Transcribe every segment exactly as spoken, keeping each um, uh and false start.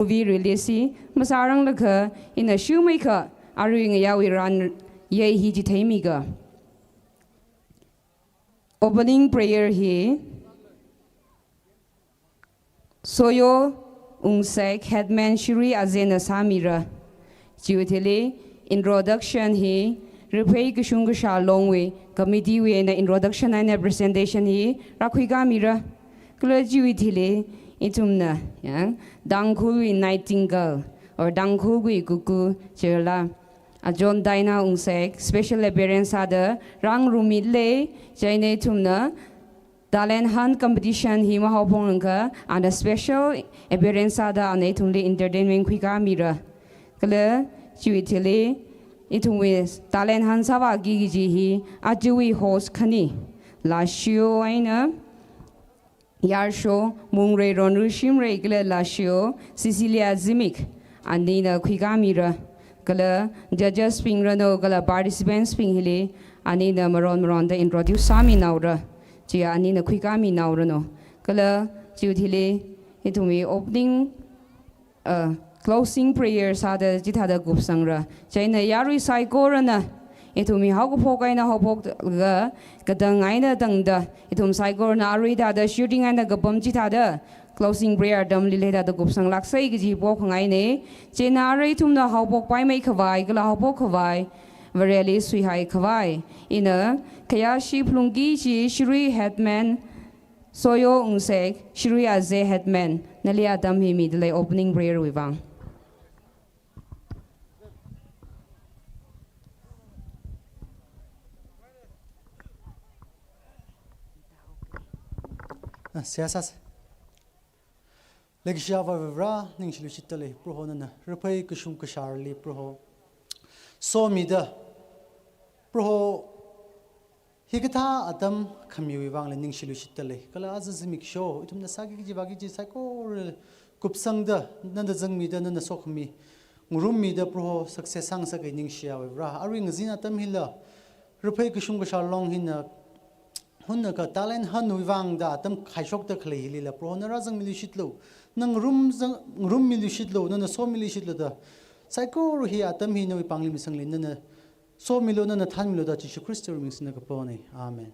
movie release hi masāranglakha ina shuimeikha arui ngayāwui ran yei hi chitheimiga. Opening prayer hi Soyo Ungsek, Headman Shirui Azena sāmira. Chiwui thili introduction hi Riphei Kashung Kashar Longwui committee wui eina introduction eina presentation hi rākhuikāmira. Kala chiwui thili ithumna, ya, Tangkhulwui Nightingale or Tangkhulwui Kuku chila Ajon Daina Ungsek special appearance sāda rāngarummida lei, chieina ithumna talent hunt competition hi mahaophonglakha ana special appearance sāda ana ithumli entertainment khuikāmira. Kala chiwui thili ithumwui talent hunt sāvāki kaji hi ajawui host khani, Lashiyo eina Yarsho Mungrei Ronru Shimrei kala Lashiyo Cecilia Zimik anina khuikāmira. Kala judges bing ranu kala participants bing hili anina maron maronda introduce sāminaora. Chiya anina khuikāminaoranu. Kala chiwui thili ithumwui opening, uh, closing prayer sāda chithāda kupsangra. Chieina yarui saikorana ithumwui haokaphok eina haophokga katang eina tangda ithum saikorana arui thāda shooting eina kapam chithāda closing prayer atamli leida thāda kupsanglāksei kaji pokhangaina. Chieina arui ithumna haophokpaimeikhavai kala haophokkhavai Vareli suihaikhavai ina khayāshi phalungki kaji Shirui Headman Soyo Ungsek, Shirui Aze Headman, nali atam hi mida lei opening prayer wui vang. Ah, seihā sāsa. Leikashiya Avā Vare, ningshi luishitta lei, Proho nana Riphei Kashung Kasharli Proho somida, Proho hikathā atam khamiwui vangli ningshi luishitta lei. Kala aja zimiksho ithumna sāki kaji vāki kaji saikora kupsangda, nana zangmida, nana sokhami ngarummida, Proho success sāngasakhai ningshiya Avā Vare. Arui ngazin atam hila Riphei Kashung Kashar Long hina hunnakha talent hunt wui vangda atam khaishokda khalei hilila Proho na rāzangmi luishitlu, na ngarum zang, ngarummi luishitlu, nana somi luishitlu da, saikora hi atam hi nawui pāngli masangli nana somilu, nana thānmilu da Jishu Khristawui ming singda kapona. Amen.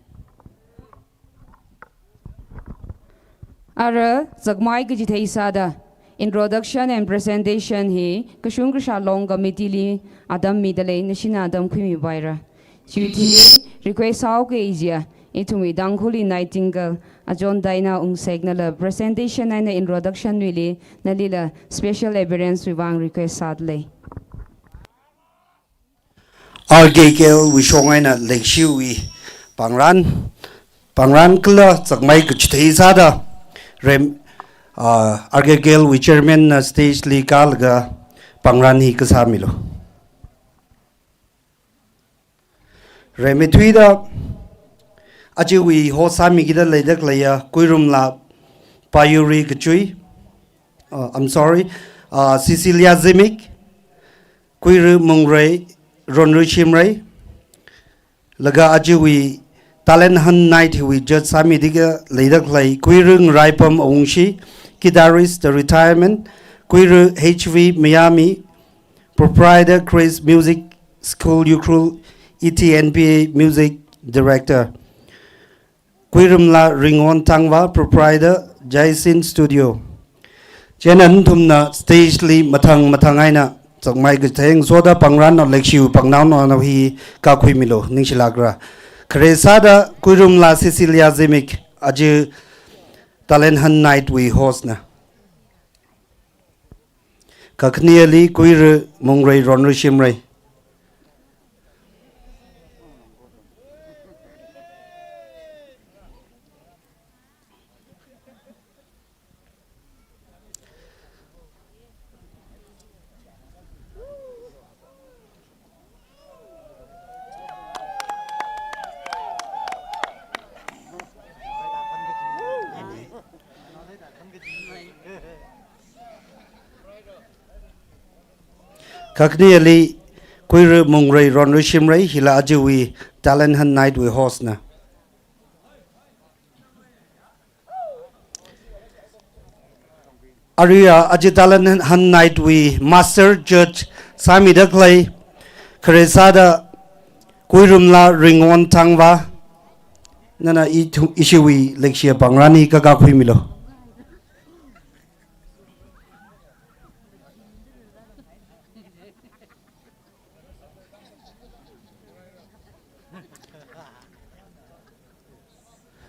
Ara zakmai kachithei sāda introduction and presentation hi Kashung Kashar Long committee li atam mida lei, nashina atam khuimipaira. Chiwui thili request sāhaoki kajiya, ithumwui Tangkhulwui Nightingale Ajon Daina Ungseknala presentation eina introduction wuili nalila special appearance wui vang request sāda lei. R K K L wui shong eina Lengshiwui pāngran, pāngran kala zakmai kachithei sāda Rem, ah, R K K L wui chairman na stage li kālaga pāngran hi kasāmilu. Remithuida ajawui host sāmikida leida khaleiya Kuirumla Payuri Kachui, uh, I'm sorry, uh, Cecilia Zimik, Kuiru Mungrei, Ronru Shimrei, laga ajawui Talent Hunt Night hiwui judge sāmida leida khalei Kuiru Ngaraipam Awungshi, guitarist, the retirement, Kuiru H V Miami, proprietor, Chris Music School Ukhrul, E T N P A Music Director, Kuirumla Ringon Tangva, proprietor, Jaisin Studio. Chieina nathumna stage li mathang mathang eina zakmai kachithei ngasoda pāngran no Lengshiwui pāngnaonao hi kākhuimilu, ningshilākra. Khare sāda Kuirumla Cecilia Zimik, aja Talent Hunt Night wui host na. Kakhaneli Kuiru Mungrei Ronru Shimrei. Kakhaneli Kuiru Mungrei Ronru Shimrei, hila ajawui Talent Hunt Night wui host na. Aruiya aja talent hunt night wui master judge sāmida khalei, khare sāda Kuirumla Ringon Thangva, nana ithu-, ishiwui leikashia pāngrani kakā khuimilu.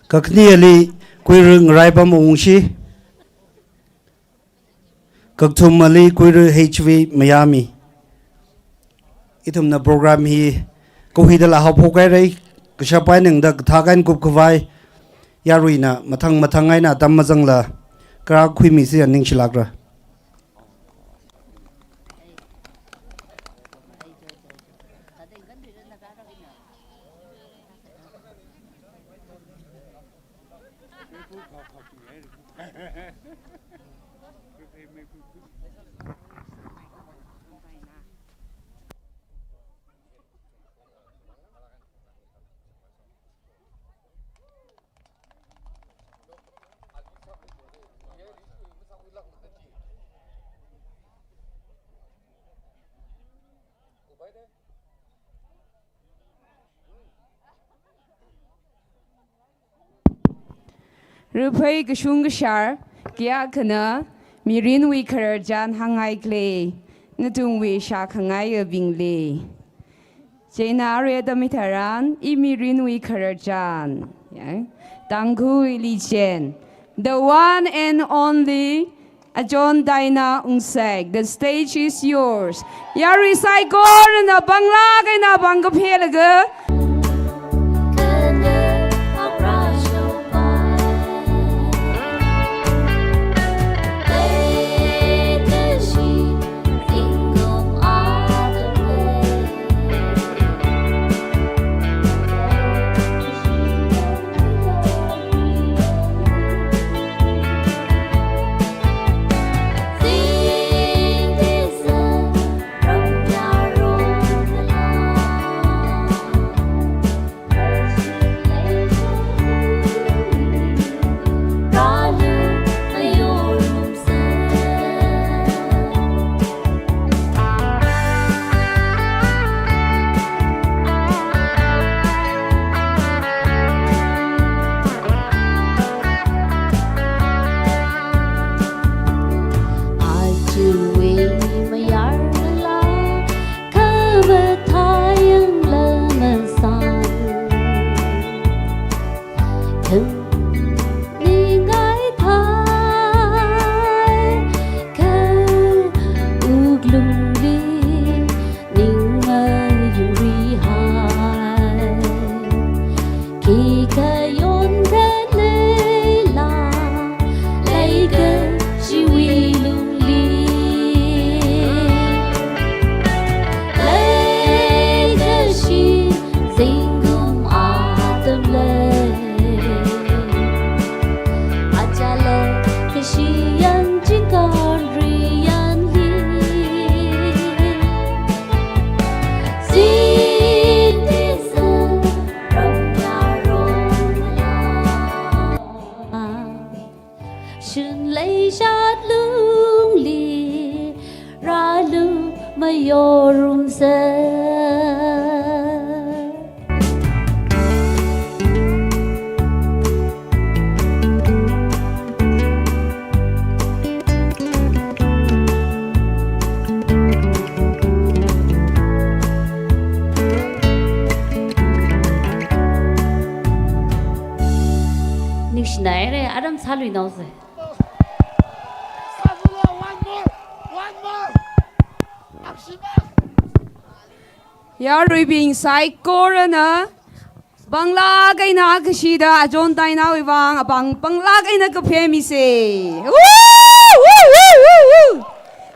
Kakhaneli Kuiru Ngaraipam Ungshi, kakathumali Kuiru H V Mayami. Ithumna program hi kahuidala haophok haira, kashap eina da kathak eina kupkhavai, yaruina mathang mathang eina atam mazangla, kharā khuimisa ningshilākra. Ruphei kashung kashar, kayā khana, mirinwui khararchan hāngngai khalei, nathumwui shākhangaiyabingli. Chieina arui atam hitharan, i mirinwui khararchan, ya, Tangkhul religion, the one and only Ajahn Daina Ungsek, the stage is yours. Yarui saikorana panglāk eina pāng kaphelaga. Shunlei shat lungli rālu mayorumsa. Ningshinaira, aram sāluinaosa. Yaruibing saikorana panglāk eina kashida Ajahn Dainawui vang apāng panglāk eina kaphe misa. Woo! Woo! Woo! Woo! Woo!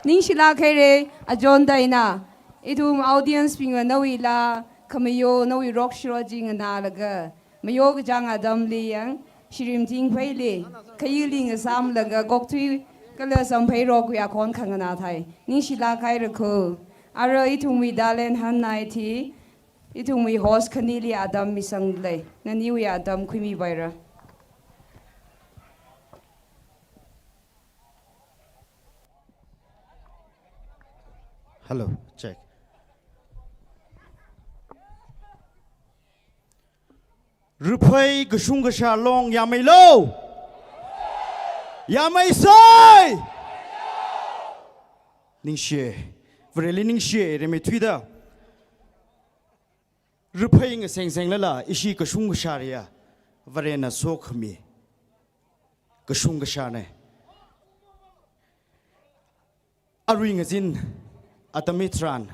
Ningshilāk haira, Ajahn Daina. Ithum audience bingva nawuila khamayo, nawui rock show chi nganālaga, mayo kachāng atamli yang, Shirim Thingpheili, khayili ngasāmlaga, Kokthui kala Samphei rock wui akhon khanganā thai. Ningshilāk haira kho. Ara ithumwui talent hunt night hi, ithumwui host khanili atam misanglei. Naniwui atam khuimipaira. Hello, check. Raphei kashung kashar long yameilo. Yameisei. Ningshi. Vareli ningshi, rimeithuida. Raphei ngaseng senglala, ishi kashung kashar ya. Varena sokhami. Kashung kashar ne. Arui ngazin, atam hitharan,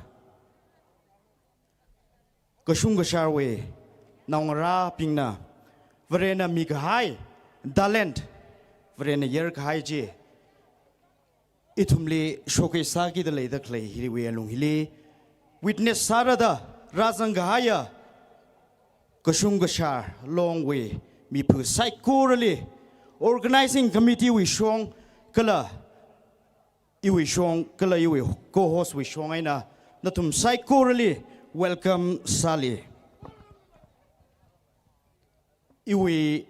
kashung kasharwui naongarābingna, Varena mikahai talent, Varena yarkahai chi, ithumli showcase sākida leida khalei hiwui alung hili, witness sārada rāzang kahaiya, kashung kashar longwui miphu saikorali, organizing committee wui shong kala iwui shong, kala iwui co-host wui shong eina, nathum saikorali welcome sāli. Iwui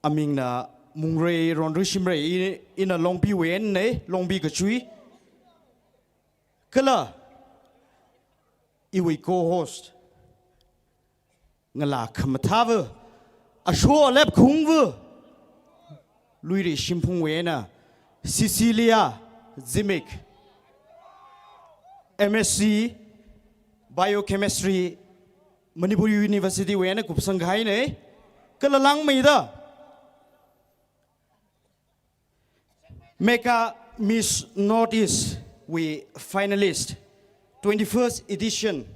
amingna Mungrei Ronrui Shimrei, i, ina Longpiwui einei, Longpi kachui. Kala iwui co-host, ngalā khamathāva, asho alep khungva, Luiri Shimphungwui eina, Cecilia Zimik, M S C Biochemistry, Manipur University wui eina kupsang kahainei, kala langmeida, Mega Miss Northeast wui finalist, twenty-first edition,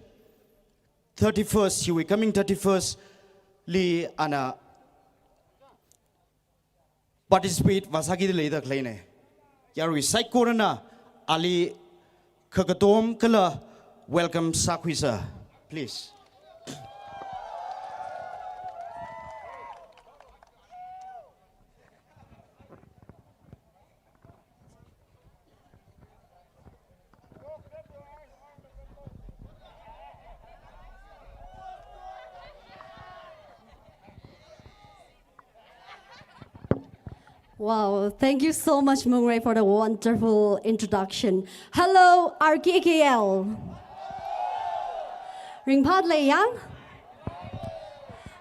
thirty-first, hiwui coming thirty-first li ana participate vāsākida leida khaleinei. Yarui saikorana ali khakatom kala welcome sākhuisa, please. Wow, thank you so much, Mungrei, for the wonderful introduction. Hello, R K K L. Ringphāda lei yang?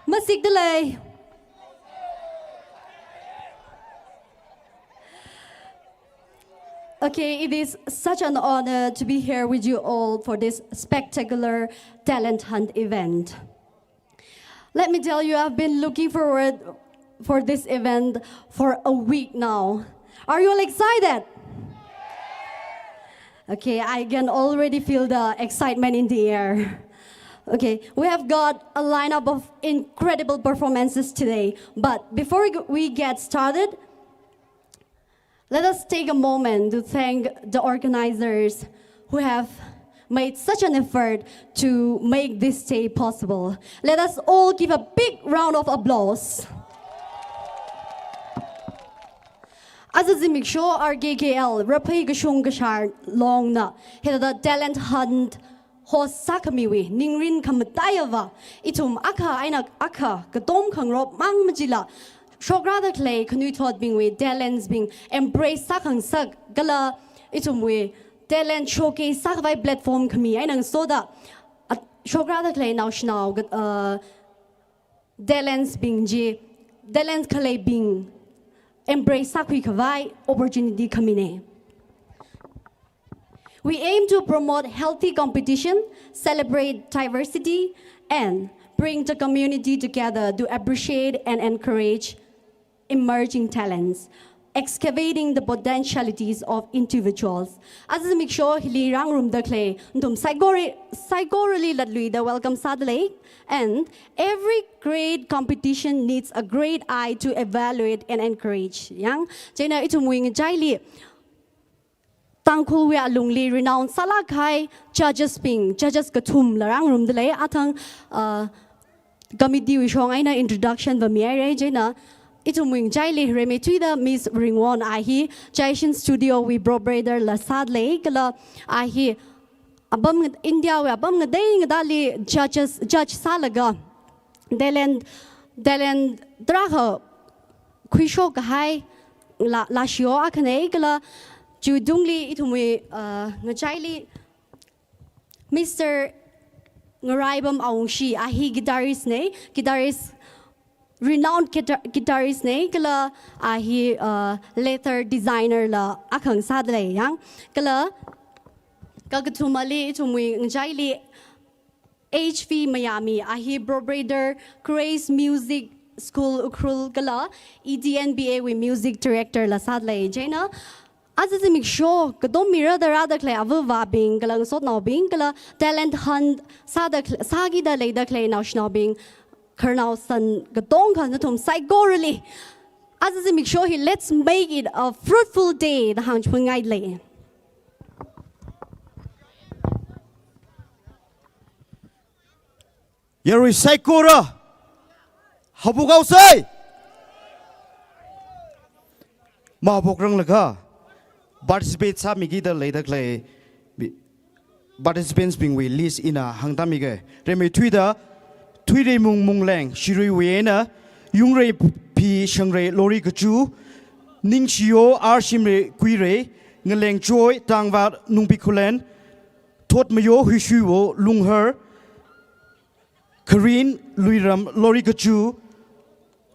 Masikda lei. Okay, it is such an honor to be here with you all for this spectacular talent hunt event. Let me tell you, I've been looking forward for this event for a week now. Are you all excited? Okay, I can already feel the excitement in the air. Okay, we have got a lineup of incredible performances today. But before we g-, we get started, let us take a moment to thank the organizers who have made such an effort to make this day possible. Let us all give a big round of applause. Aja zimiksho R K K L, Raphei Kashung Kashar Longna, hithāda talent hunt host sākhamiwui ningrin khamataiya vang, ithum akha eina akha katom khangarok mang machila, shokrāda khalei khanuithotbingwui talents bing embrace sākhangasak kala ithumwui talent showcase sākhavai platform khami eina ngasoda, a, shokrāda khalei naoshinao, uh, talents bing chi, talent khaleibing embrace sākhui khavai opportunity khaminei. We aim to promote healthy competition, celebrate diversity, and bring the community together to appreciate and encourage emerging talents, excavating the potentialities of individuals. Aja zimiksho hili rāngarumda khalei nathum saikora, saikorali latluida welcome sādalei. And every great competition needs a great eye to evaluate and encourage. Yang, chieina ithumwui ngachaili, Tangkhulwui alungli renowned sālāk kahai judges bing, judges kathumla rāngarumda lei, athang, uh, committee wui shong eina introduction vāmihairei, chieina ithumwui ngachaili rimeithuida Miss Ringwon a hi, Jaishin Studio wui proprietor la sādalei, kala a hi apam nga-, India wui apam ngatei ngateili judges, judge sālaga, talent, talent tarākha khuishok kahai la, lashio akhanei kala chiwui tungli ithumwui, uh, ngachaili Mister Ngaraibam Awungshi, a hi guitarist nei, guitarist, renowned guitar-, guitarist nei, kala a hi, uh, leather designer la akhang sādalei yang. Kala kakathumali ithumwui ngachaili H V Mayami, a hi proprietor Grace Music School Ukhrul kala E D N B A wui music director la sādalei. Chieina aja zimiksho katom mirada rāda khalei avāva̱bing kala ngasotnaobing kala talent hunt sāda kh-, sākida leida khalei naoshinaobing, khararnao san katongkha nathum saikorali aja zimiksho hi, let's make it a fruitful day da hāngchiphun ngailei. Yarui saikora haophok haosei. Mahaophokranglakha participate sāmikida leida khalei bi-, participants bingwui list ina hāngtāmige. Rimeithuida Thuireimung Mungleng, Shiruiwui eina, Yungreiphi Shangrei Lorikachu, Ningshiyo R Shimrei Kuirei, Ngalengchoi Tangvat Nungpikhulen, Thotmayo Huishuiwo Lunghar, Kharin Luiram Lorikachu,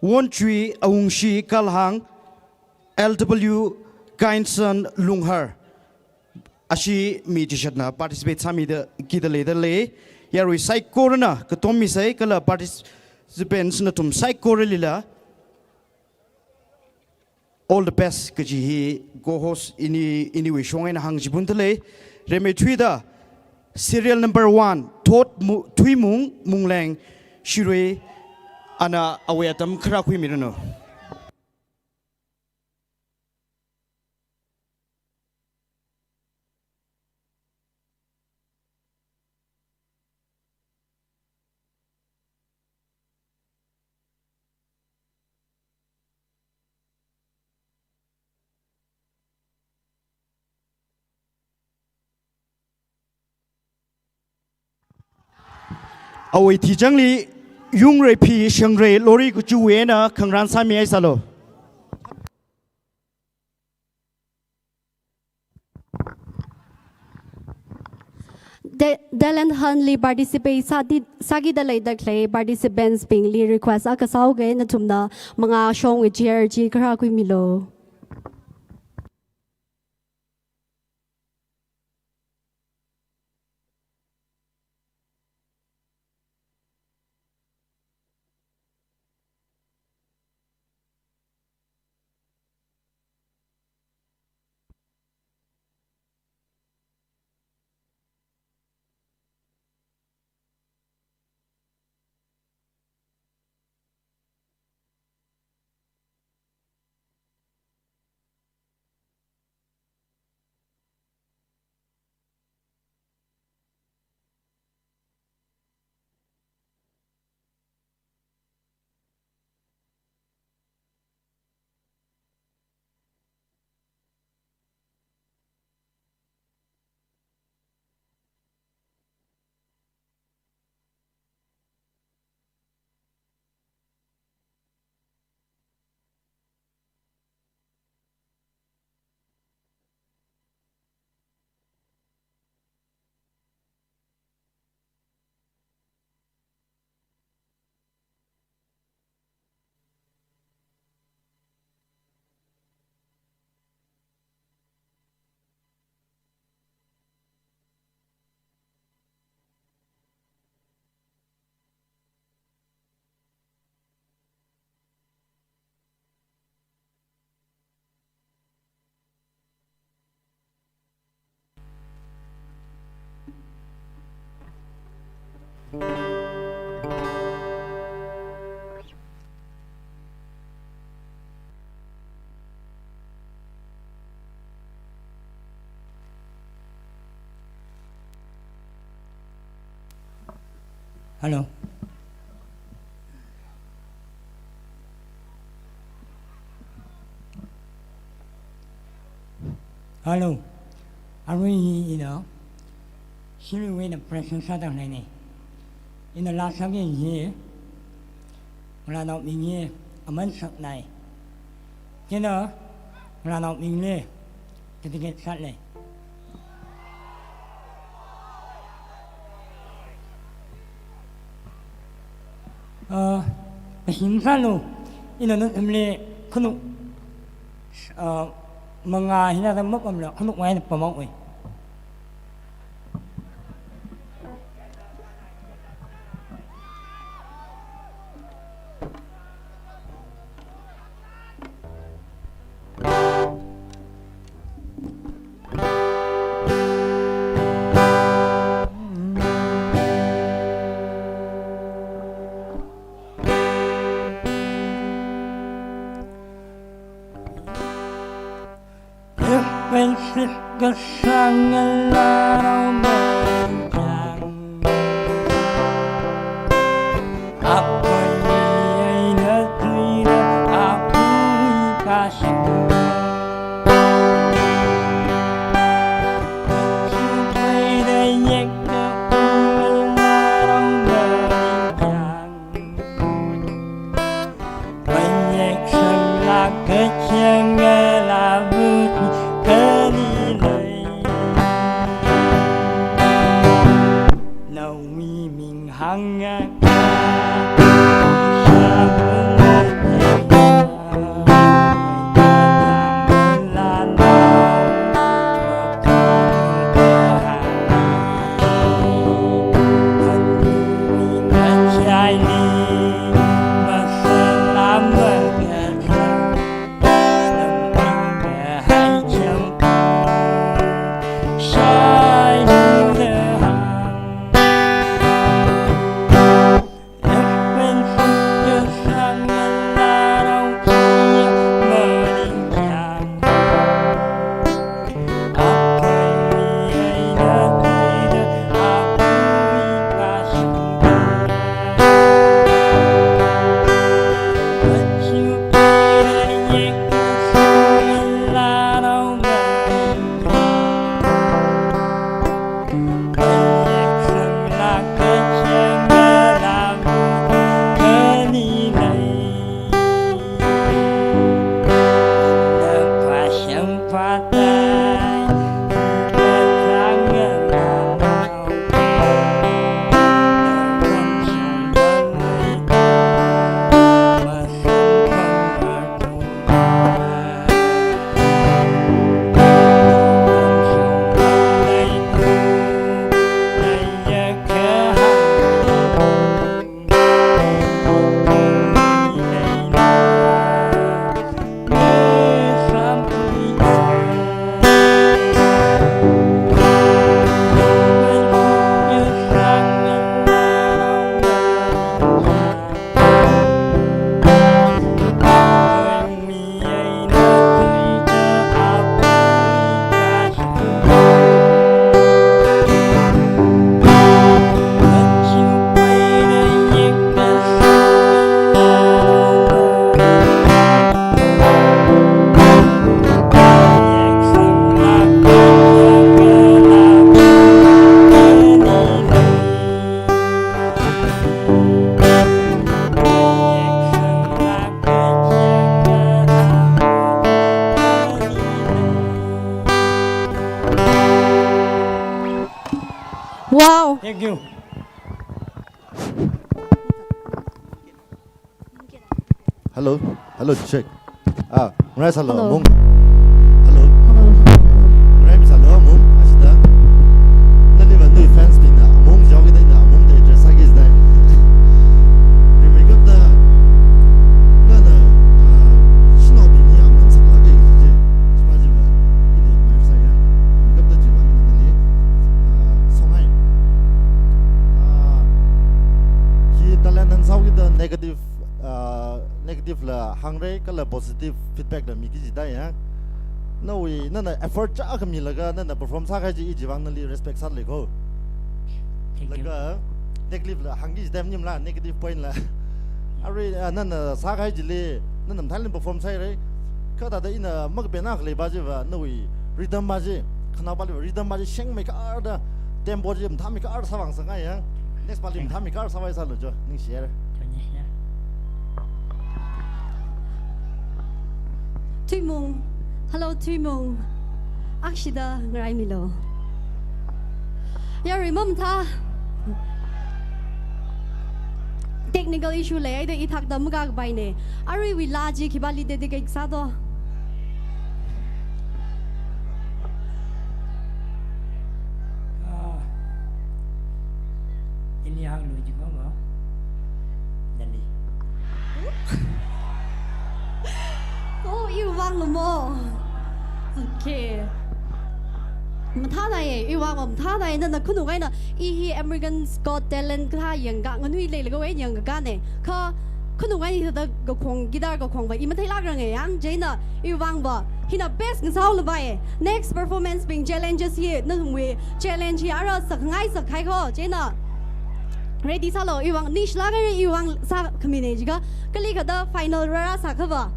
Wonchui Awungshi Kalhang, L W Kainson Lunghar. Ashi mi chishatna participate sāmida kida leida lei. Yarui saikorana katom misei kala participants nathum saikoralila all the best kaji hi co-host ini, iniwui shong eina hāngchiphundalei. Rimeithuida serial number one, Thot Mu-, Thuimung Mungleng Shirui, ana awui atam khara khuimiranu. Awui thichangli Yungreiphi Shangrei Lorikachuwui eina khangarān sāmi haisālu. Ta-, talent hunt li participate sādi-, sākida leida khalei participants bingli request akha sāuge, nathumna mangā shongwui chair chi khara khuimilu. Hello. Hello. Arui hi ina Shirui eina present sāda khaleina. Ina laa sāki hi ngalānaobingli aman saknai. Chieina ngalānaobingli dedicate sālei. Ah, kasim sālu, ina nathumli khanuk, ah, manga hina da mapamla khanuk wai na pamang oi. Wow. Thank you. Hello, hello, check. Ah, ngarai sālu Hello. Amung. Hello. Hello. Ngarai mi sālu Amung, ashida. Nali va nui fans bingna Amung jihaokida ina Amung da address sāki jidai. Rimikapta, nana, ah, shanaobing hi aman saklāka kaji chi, chipa chi va, ina admire sāya. Rimikapta chiva ina nali, ah, songai. Ah, hi talent nana sāhaokida negative, ah, negative la hāngra kala positive feedback la miki jidai ya. Nawui, nana effort chiyākha milaga, nana perform sākahai chi i chivang nali respect sālei ko. Thank you. Laga, negative la hāngki jidai maningla, negative point la. Arui, ah, nana sākahai chili, nana mathālāk eina perform sāhaira. Kha thāda ina makaphāna khalei pa chiva, nawui rhythm pa chi, khanaopa li rhythm pa chi, shengmeikha da, tempo chi mathāmeikha sāvāngasakngai ya. Next pali mathāmeikha sāvāsālu jo, ningshiya. Thuimung, hello Thuimung. Akshida ngaraimilu. Yarui mamathā. Take Technical issue leihaida ithākda makākapaine. Aruiwui laa chi khipāli dedicate sāto? Ah, ili hānglu jikho mo. Nali. Oh, iwui vangla mo. Okay. Mathānaiye, iwui vang mathānai, nana khanuk eina, i hi America's Got Talent kathā yangkā, nganui leilaga wui yangkāne. Kha, khanuk eina hithāda kakhong, guitar kakhongva, i matheilākranga yang, chieina, iwui vangva, hina best ngasāhaolapaiye. Next performance bing challenges hi, nathumwui challenge hi, ara sākhangai sākhai kho, chieina. Ready sālu, iwui vang, nishilāk eina iwui vang sākhamine jiakha, kali kathāda final rārāsākhava,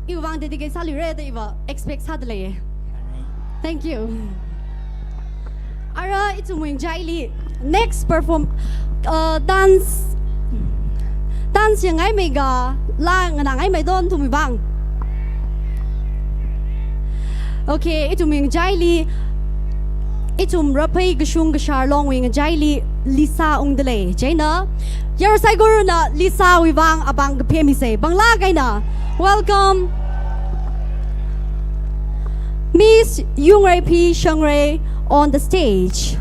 iwui vang dedicate sāluira da iva expect sāda leiye. Thank you. Ara ithumwui ngachaili next perform, uh, dance, dance yangngaimei kala nganāngaimei don ithumwui vang. Okay, ithumwui ngachaili, ithum Raphei Kashung Kashar Longwui ngachaili Lisa ungda lei. Chieina, yarui saikorana Lisawui vang apāng kaphemise. Panglāk eina, welcome Miss Yungreiphi Shangrei on the stage.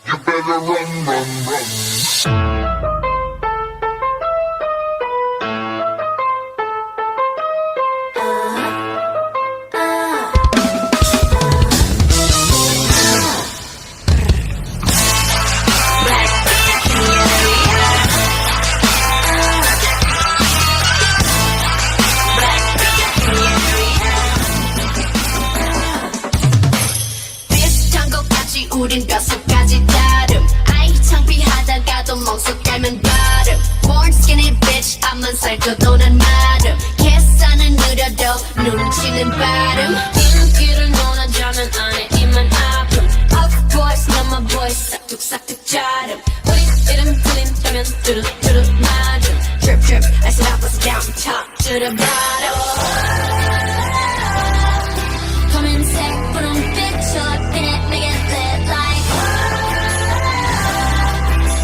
You better run, run, run. 비슷한 것 같지 우린 뼛속까지 다름. 아이 창피하다가도 멍석 닮은 발음. Born skinny bitch 앞만 살펴도 난 마름. 계산은 느려도 눈치는 빠름. 인기를 논하자면 안에 있만 아픔. Of course 난 my boy 싹둑 싹둑 자름. 우리 이름 들린다면 뚜루뚜루 맞음. Drip drip, ice it up, bust it down, top to the bottom. Come and take what I'm bitch, all up in it, make it lit like.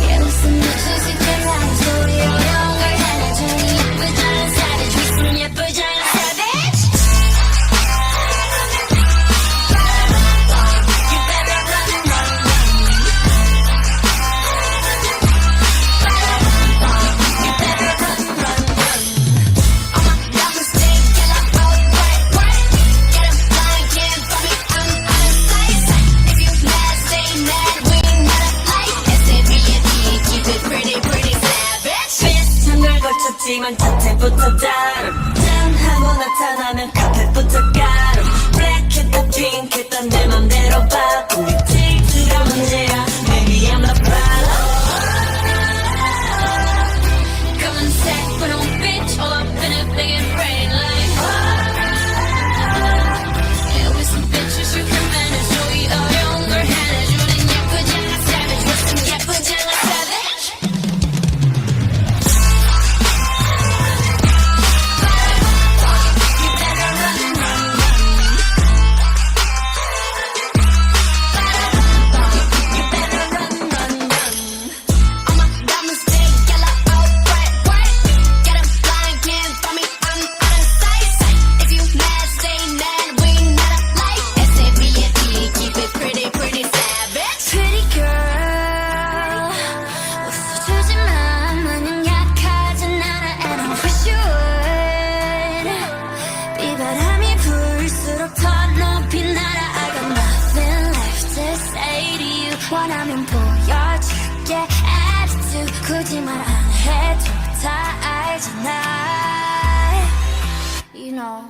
Yeah, with some bitches you can lie to, you're younger than a dream. With a savage, with some yeah, but you're a savage. You better run, run, run. 비슷한 걸 거쳤지만 자체부터 다름. 짠 하고 나타나면 카펫부터 가름. Black 했다 pink 했다 내 맘대로 바꿈. 네 질투가 문제야. Baby I'm the problem. Come and take what I'm bitch, all up in it, make it rain like. Yeah, with some bitches you can manage. 저기 어려운 걸 해내주는 예쁘장한 savage, with some 예쁘장한 savage. 굳이 말 안 해도 다 알잖아. You know.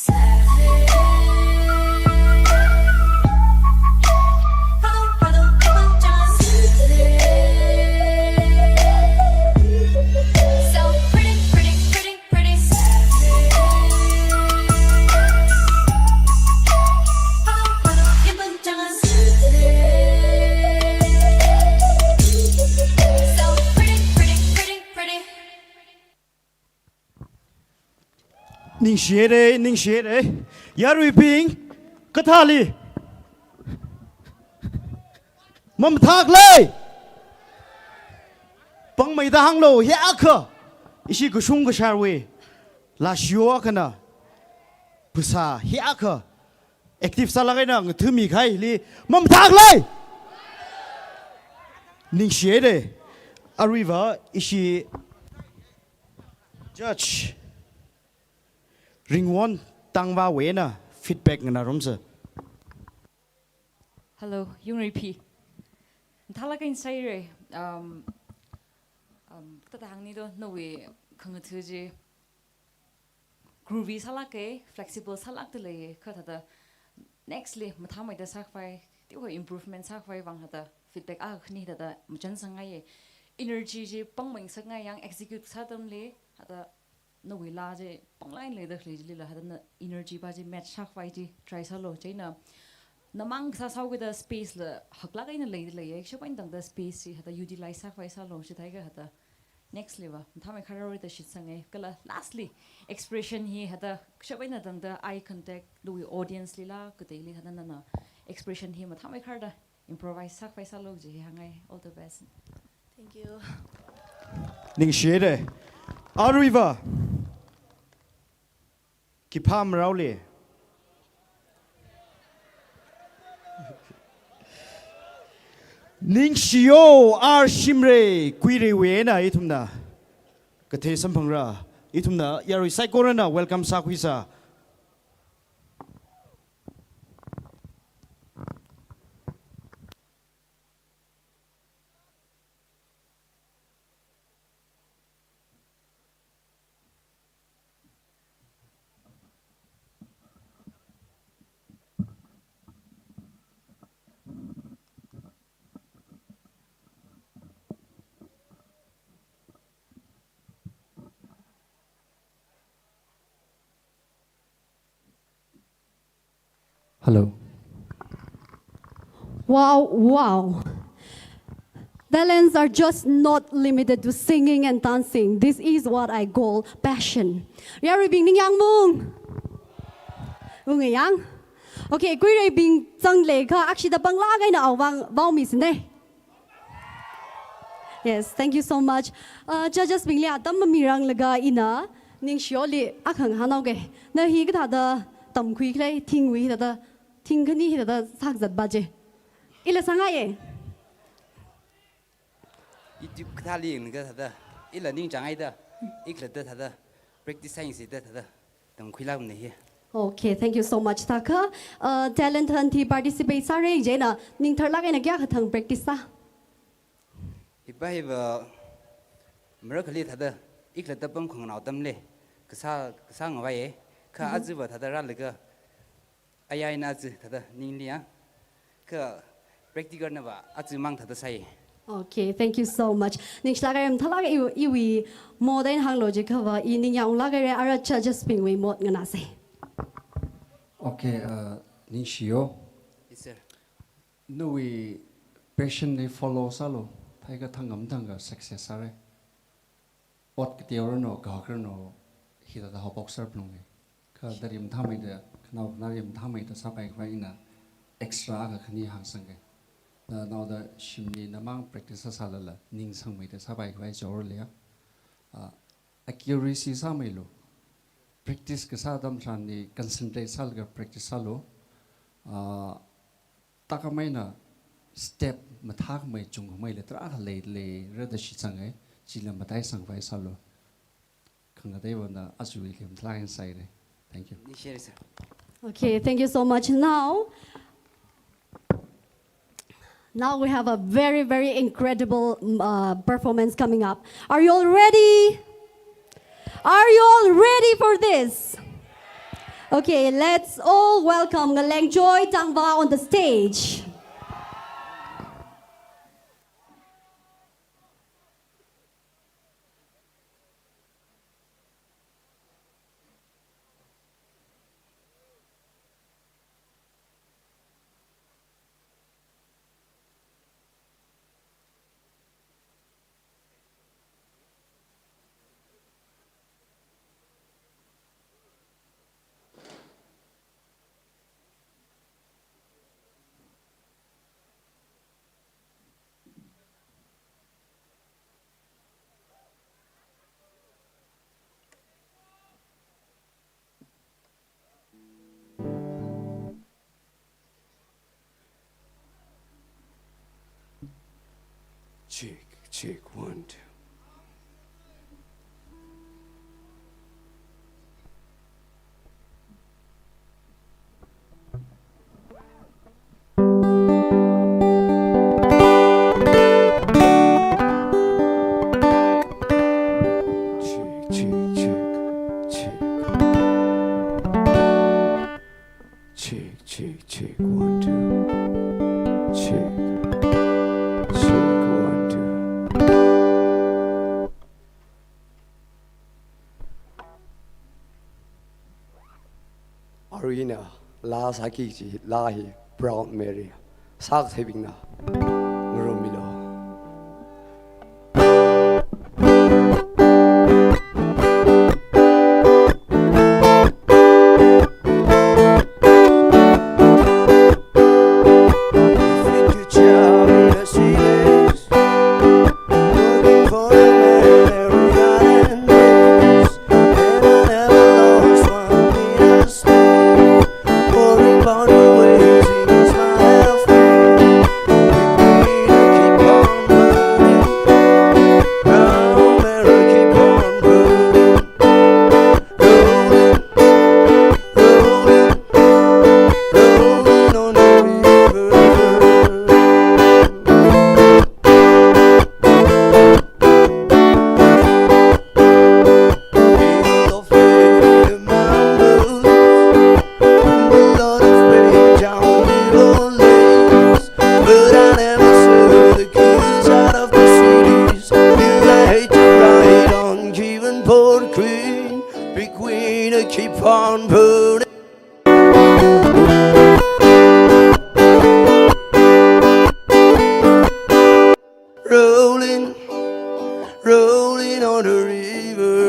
So pretty, pretty, pretty, pretty. So pretty, pretty, pretty, pretty. Ningshihaira, ningshihaira. Yaruibing, kathāli mamathākhala? Pāngmeida hānglu, hiyākha ishi kashung kasharwui laa shiyo akhana phasā hiyākha active sālāk eina ngathami kahaili mamathākhala? Ningshihaira. Aruiva ishi judge Ringwon Tangvawui eina feedback nganārumsa. Hello, Yungri P. Mathālāk eina sāhaira, um, um, kathāda hāngni do, nawui khangatha chi groovy sālāka, flexible sālākda lei, kha thāda next li mathāmeida sākhavai, tiho improvement sākhavai vang thāda feedback akha khani thāda machānsangngaiya. Energy chi pāngmei ngasakngai yang execute sā atamli, thāda nawui laa chi pānglāk eina leida khalei chilila, thāda na energy pa chi match sākhavai chi try sālu, chieina namang kasā sāhaokida space la haklāk eina leida leiya, kashap eina tangda space chi thāda utilize sākhavai sālu, chithākha thāda next li va mathāmeikhararoi da shitsanga. Kala lastly, expression hi thāda kashap eina tangda eye contact, nawui audience lila, kateili thāda nana expression hi mathāmeikharda improvise sākhavai sālu kaji hi hāngngai. All the best. Thank you. Ningshihaira. Aruiva, khipā maraoli. Ningshiyo R Shimray, Kuireiwui eina ithumna kathei samphangra. Ithumna yarui saikorana welcome sākhuisa. Hello. Wow, wow. Talents are just not limited to singing and dancing. This is what I call passion. Yaruibing ningyāng mung. Ungayang. Okay, Kuireibing zanglaga, akshida pānglāk eina awang vaomisane. Yes, thank you so much. Uh, judges bingli atam mamiranglaga ina Ningshiyoli akha hānghaoga. Na hi kathāda tamkhuikhala, thingwui thāda, thing khani hi thāda sākazat ba je. Ila sāngaiya. YouTube kathāli yanglaga thāda, ila ningchāngaida, ikhalatta thāda, practice sāyangsi da thāda, tamkhuilākmana hi. Okay, thank you so much, thākha. Uh, talent hunt hi participate sāra jina, ningtharlāk eina kayākha thang practice sā? Hipa hiva, marakhali thāda, ikhalatta pamkhanganao atamli, kasā, kasā ngavaiya, kha aja va thāda rālaga, ayā eina aja thāda ningli ya, kha practical na va aja mang thāda sāya. Okay, thank you so much. Ningshilāk haira, mathālāk haira, iwui, iwui mood eina hānglu jiakha va, i ningyānglāk haira, ara judges bingwui mood nganāsa. Okay, uh, Ningshiyo. Yes, sir. Nawui passion li follow sālu, thākha thangkha mathangkha success sāra. Ot kateoranu, kakharanu, hithāda haophok sāra phalunga. Kha tari mathāmeida, khanao khanāli mathāmeida sāpai khavai ina extra akha khani hāngsanga. Na naoda shimli namang practice sāsālala, ningsangmeida sāpai khavai chao leiya. Ah, accuracy sāmeilu. Practice kasā atam tharanli concentrate sālaga practice sālu. Ah, tākhameina step mathākhamei chungkhameila tarākha lei, leira da shitsanga, chila mataisang khavai sālu. Khangatei vāna achuili mathālāk eina sāhaira. Thank you. Ningshihaira, sir. Okay, thank you so much. Now, Now we have a very, very incredible, mm, uh, performance coming up. Are you all ready? Are you all ready for this? Okay, let's all welcome Ngalengjoy Tangva on the stage. Check, check, one, two. Check, check, check, check. Check, check, check, one, two. Check. Check, one, two. Aruina, laa sāki kaji laa hi Proud Mary. Sākatheibingna ngarummilu. Keep on burning. Rolling, rolling on the river.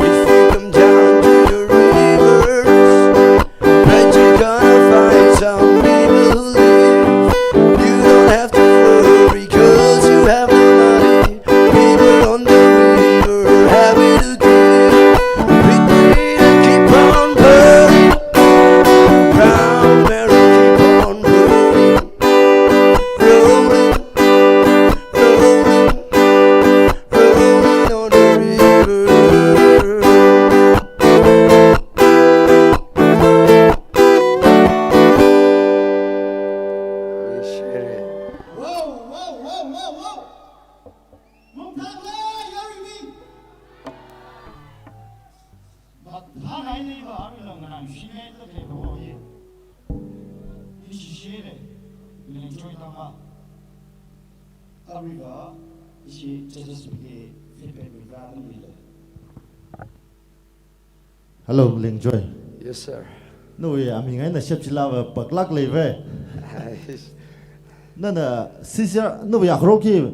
If you come down to the rivers, bet you're gonna find some people who live. You don't have to worry 'cause you have the money. People on the river are happy to give. Pretty to keep on burning. Brown Mary, keep on burning. Rolling, rolling, rolling on the river. Wow, wow, wow, wow, wow. Mungthakle, yaruibing. But thānai neiva aruila nganāshimei da khe ho ye. Ishi shele, Ngalengjoy Tangva. Aruiva, ishi judges bingli feedback miva atam lila. Hello, Ngalengjoy. Yes, sir. Nawui aming eina shepchilava paklāk leiva. Ai. Nana C C R, nawui akharok hi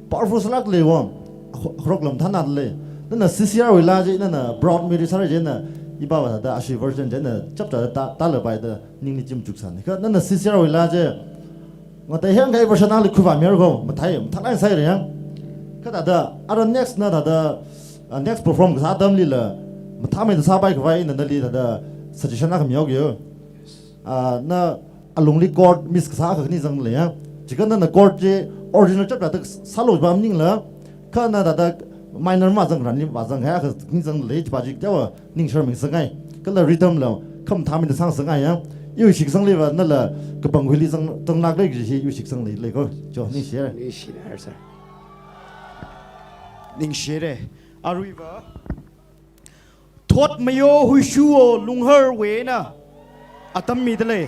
powerful sālāk leiwang. Akha-, akharok lam thānā lei. Nana C C R wui laa chi, nana Proud Mary sāra china, ipava thāda ashi version china chapchāda tā, tālapai da ningli chim chuksāna. Kha nana C C R wui laa chi, ngatei hāngkahai version ali khuivāmira ko, mathei, mathālāk sāhaira yang. Kha thāda, ara next na thāda, ah, next perform kasā atamlila, mathāmeida sāpai khavai ina nali thāda suggestion akha mihaoki yo. Ah, na alungli chord miss kasā akha khani zangda lei ya. Chikha nana chord chi original chapchāda sālu jiva maningla, kha na thāda Minor mazang ranli mazang hai, kha ningzang lei pa chi teowa ningshar mi sangai. Kala rhythm la khamathā mina sang sangai ya. Iwui shitkasangli va nala kapangkhuili zang, zanglāk lei kaji hi iwui shitkasangli lei ko. Jo, ningshire. Ningshire, sir. Ningshire. Aruiva, Thotmayo Huishuwo Lungharwui eina atam mida lei.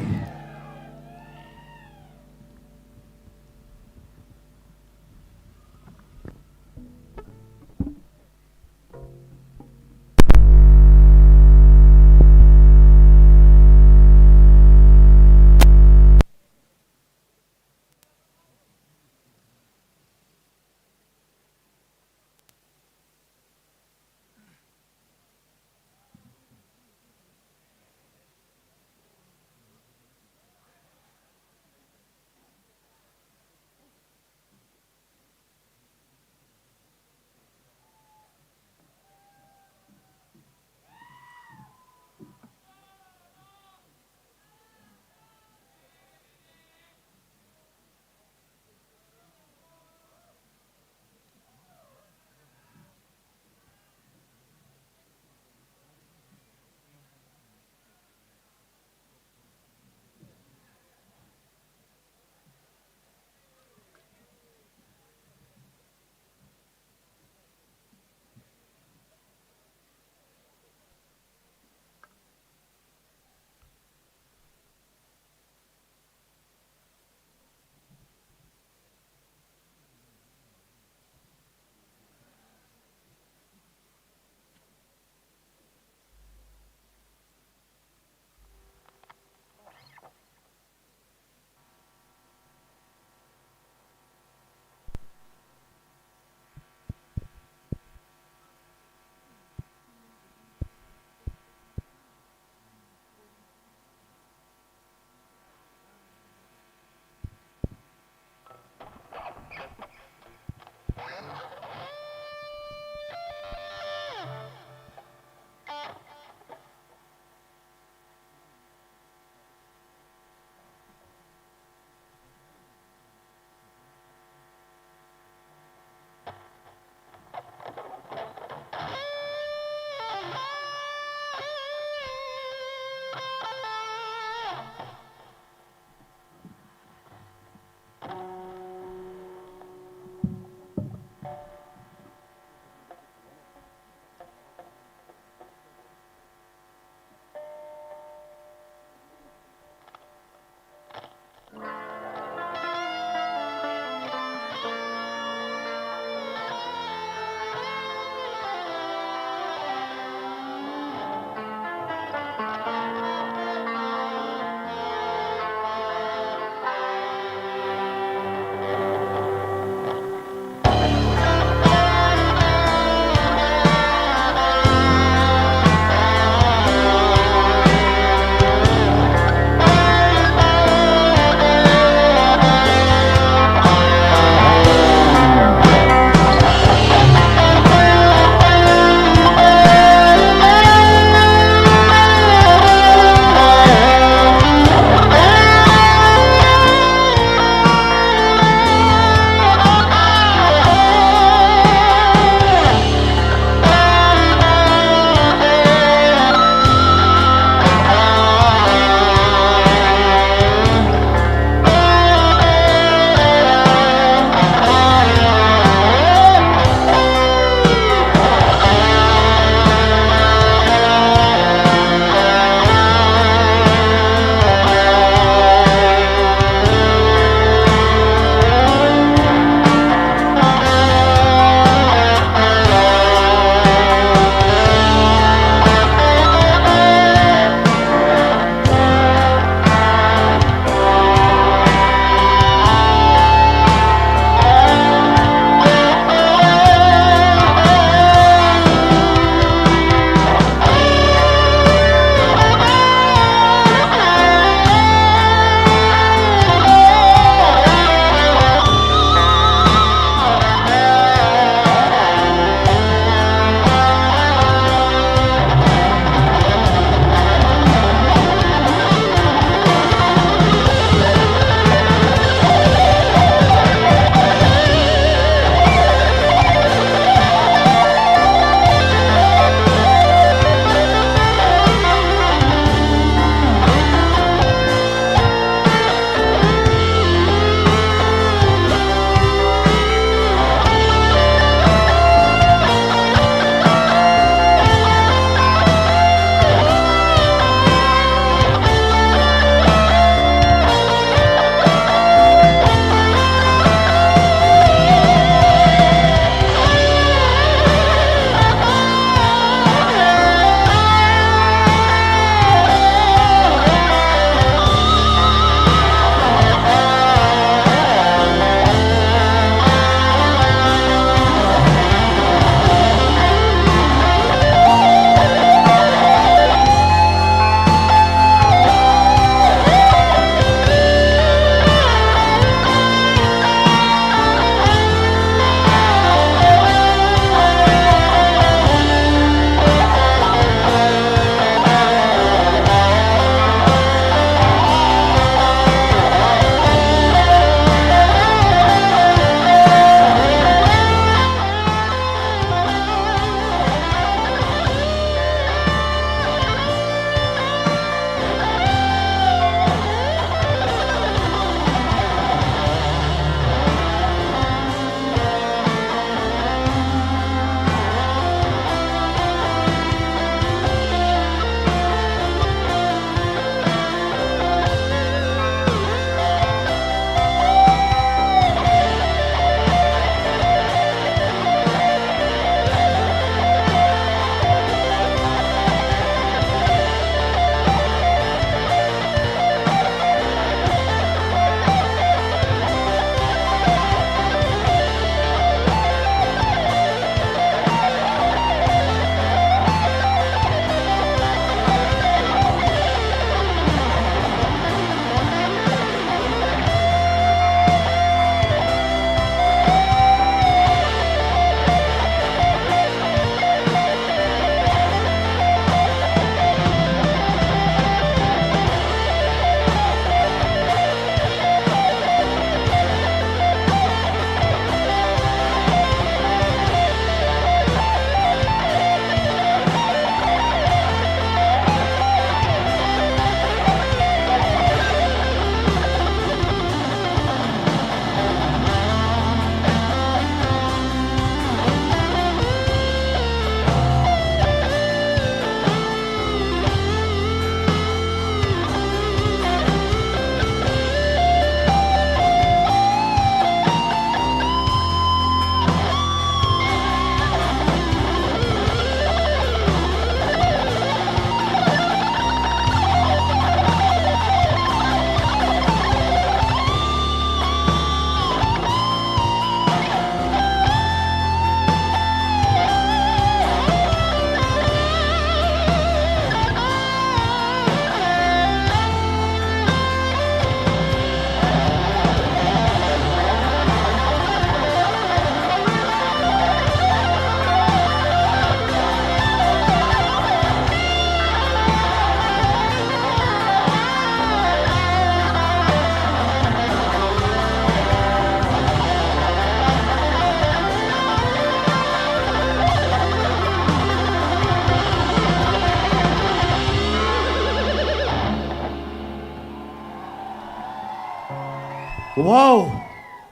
Wow!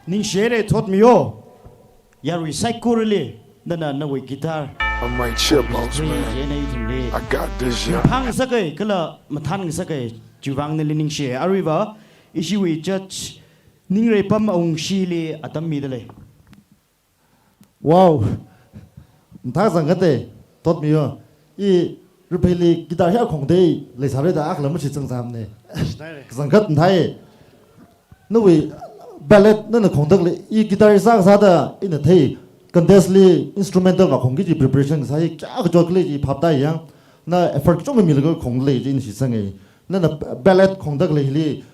Ningshihaira, thotmiyo. Yarui saikorali, nana nawui guitar. I might chip out, man. Ina ithumli. I got this, yeah. Phāngasakai, kala mathāngasakai, chiwui vang nali ningshi. Aruiva, ishiwui judge, Ningreipam Awungshili atam midalei. Wow. Mathāzang kate, thotmiyo. I rupheili guitar hi khongda leisāra da akhala mashitsang zamne. Kazang khat mathāi. Nawui ballad nana khongda khalei, i guitar sākasāda ina thei. Contest li instrumental vākhongki kaji preparation sāi, kayākha chotkhalei chi phaptāi yang. Na effort chungmei milaga khongda lei chi ina shitsangai. Nana ballad khongda khaleili,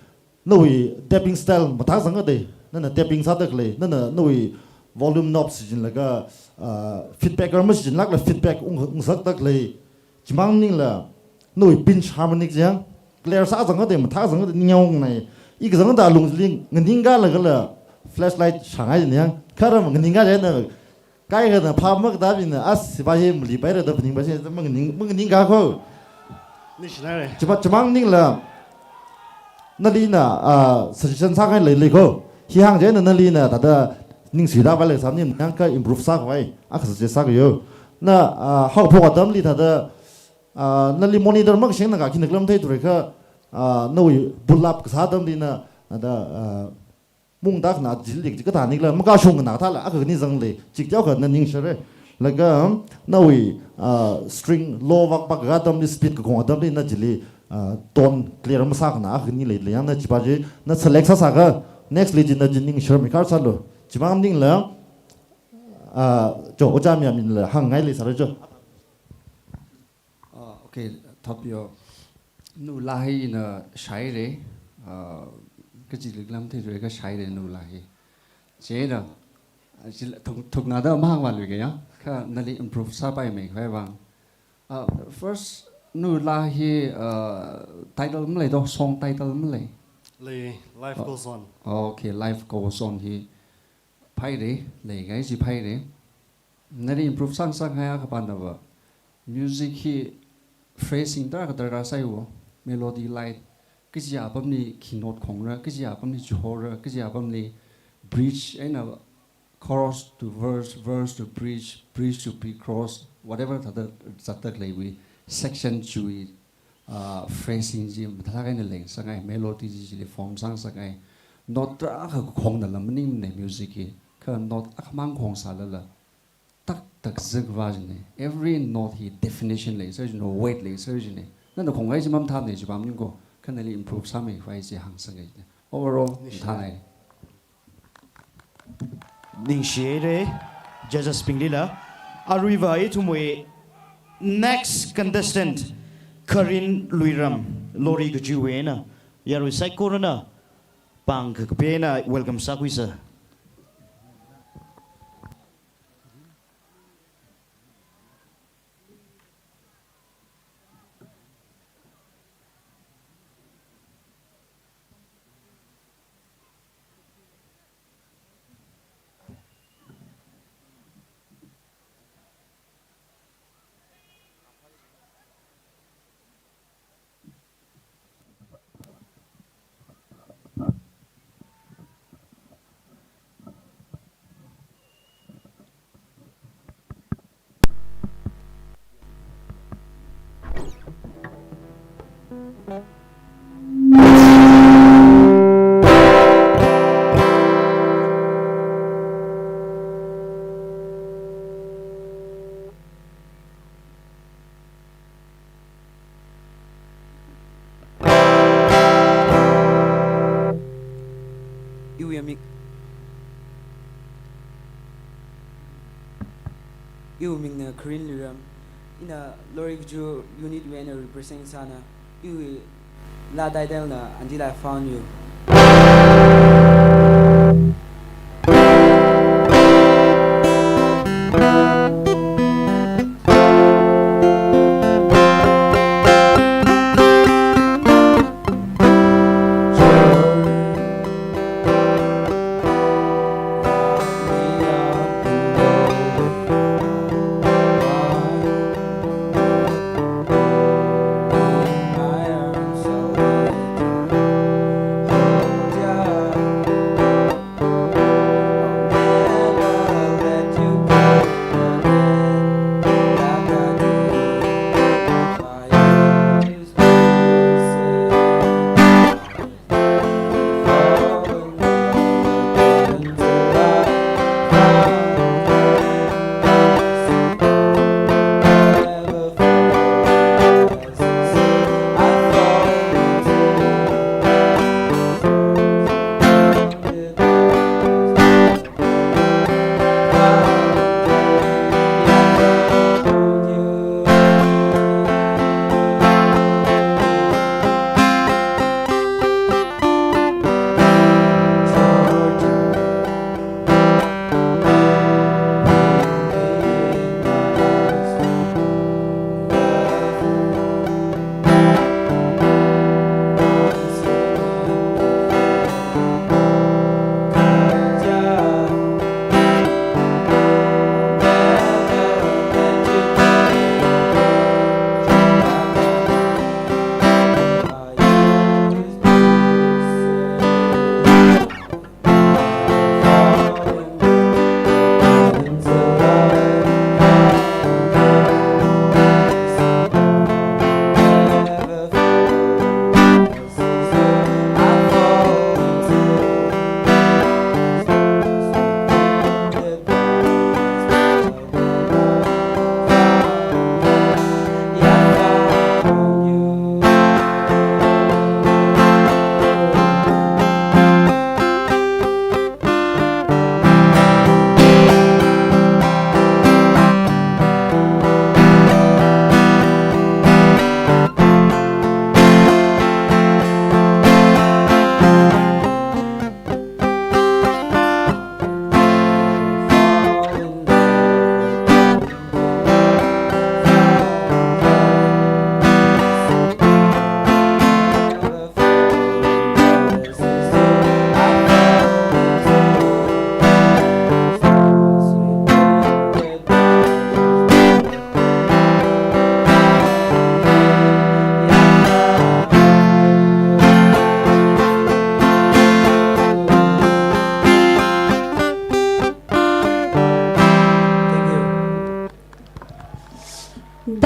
nawui tapping style mathāzang kate, nana tapping sāda khalei, nana nawui volume knob shichinlaga, ah, feedback arma shichinlakla feedback ung, ungsakda khalei, chimang maningla, nawui pinch harmonic yang, clear sāzang kate, mathāzang kate, ningyāng nai, i kazang da lungli, nganingkha lagala, flashlight shāngai yang, kharam nganingkha lena, kaikhana phap makatā bingna, as, sipa hi malipaira da phaningpa shi, manganing, manganing kako. Ningshihaira. Chima, chimang maningla, nalina, ah, suggestion sāngai leilei ko. Hi hāng chieina nalina, thāda ningshida vālei sāmni, nang kha improve sākhavai, akha suggest sākayo. Na, ah, haophok atamli thāda, ah, nali monitor makashingna kha khina khalam theithura kha, ah, nawui pull up kasā atamli na, thāda, ah, mungda khana jilli kathā nikla, makashung khana thāla, akha khani zanglei, chik teokha na ningshira. Laga, nawui, ah, string low vak vak ka atamli, speed kakhong atamli, na chili, ah, tone clear masākhana, akha khani leilei yang na chipa chi, na select sāsākha, next li chi na chi ningshirmi kar sālu. Chimang maningla, ah, cho, ojā mi aminla, hāngngai leisāra cho. Ah, okay, thotmiyo. Nawui laa hi ina shāhaira, ah, kachili khalam theithura kha shāhaira nawui laa hi. Chieina, ah, chila thuk, thuknada mahāng vāluiga ya, kha nali improve sāpaimei khavai vang. Ah, first, nawui laa hi, ah, title malei to, song title malei? Lei, Life Goes On. Okay, Life Goes On hi phāhaira, leikahai chi phāhaira. Nali improve sāngasakngai akha pānava, music hi phrasing tarākha darkar sāi wo, melody line, kachi apamli khi note khongra, kachi apamli chihora, kachi apamli bridge, eina chorus to verse, verse to bridge, bridge to pre-chorus, whatever thāda zatda khaleiwui section chiwui, ah, phrasing chi mathālāk eina leingasakngai, melody chi chili form sāngasakngai, note tarākha khongda lam maningmana music hi, kha note akhamang khongsālala, tak tak zikva jine. Every note hi definition leisāra jine, weight leisāra jine. Nana khongai chi mamathāmane chipa maningko, kha nali improve sāmei khavai chi hāngsāngai jine. Overall, ningshi. Mathāngai. Ningshihaira, judges binglila. Aruiva ithumwui next contestant, Kharin Luiram, Lori kajiwui eina. Yarui saikorana, pāng kakapena welcome sākhuisa. Iwui amik. Iwui mingna Kharin Luiram. Ina Lori Kaju unit wui eina represent sāna. Iwui laa title na Until I Found You.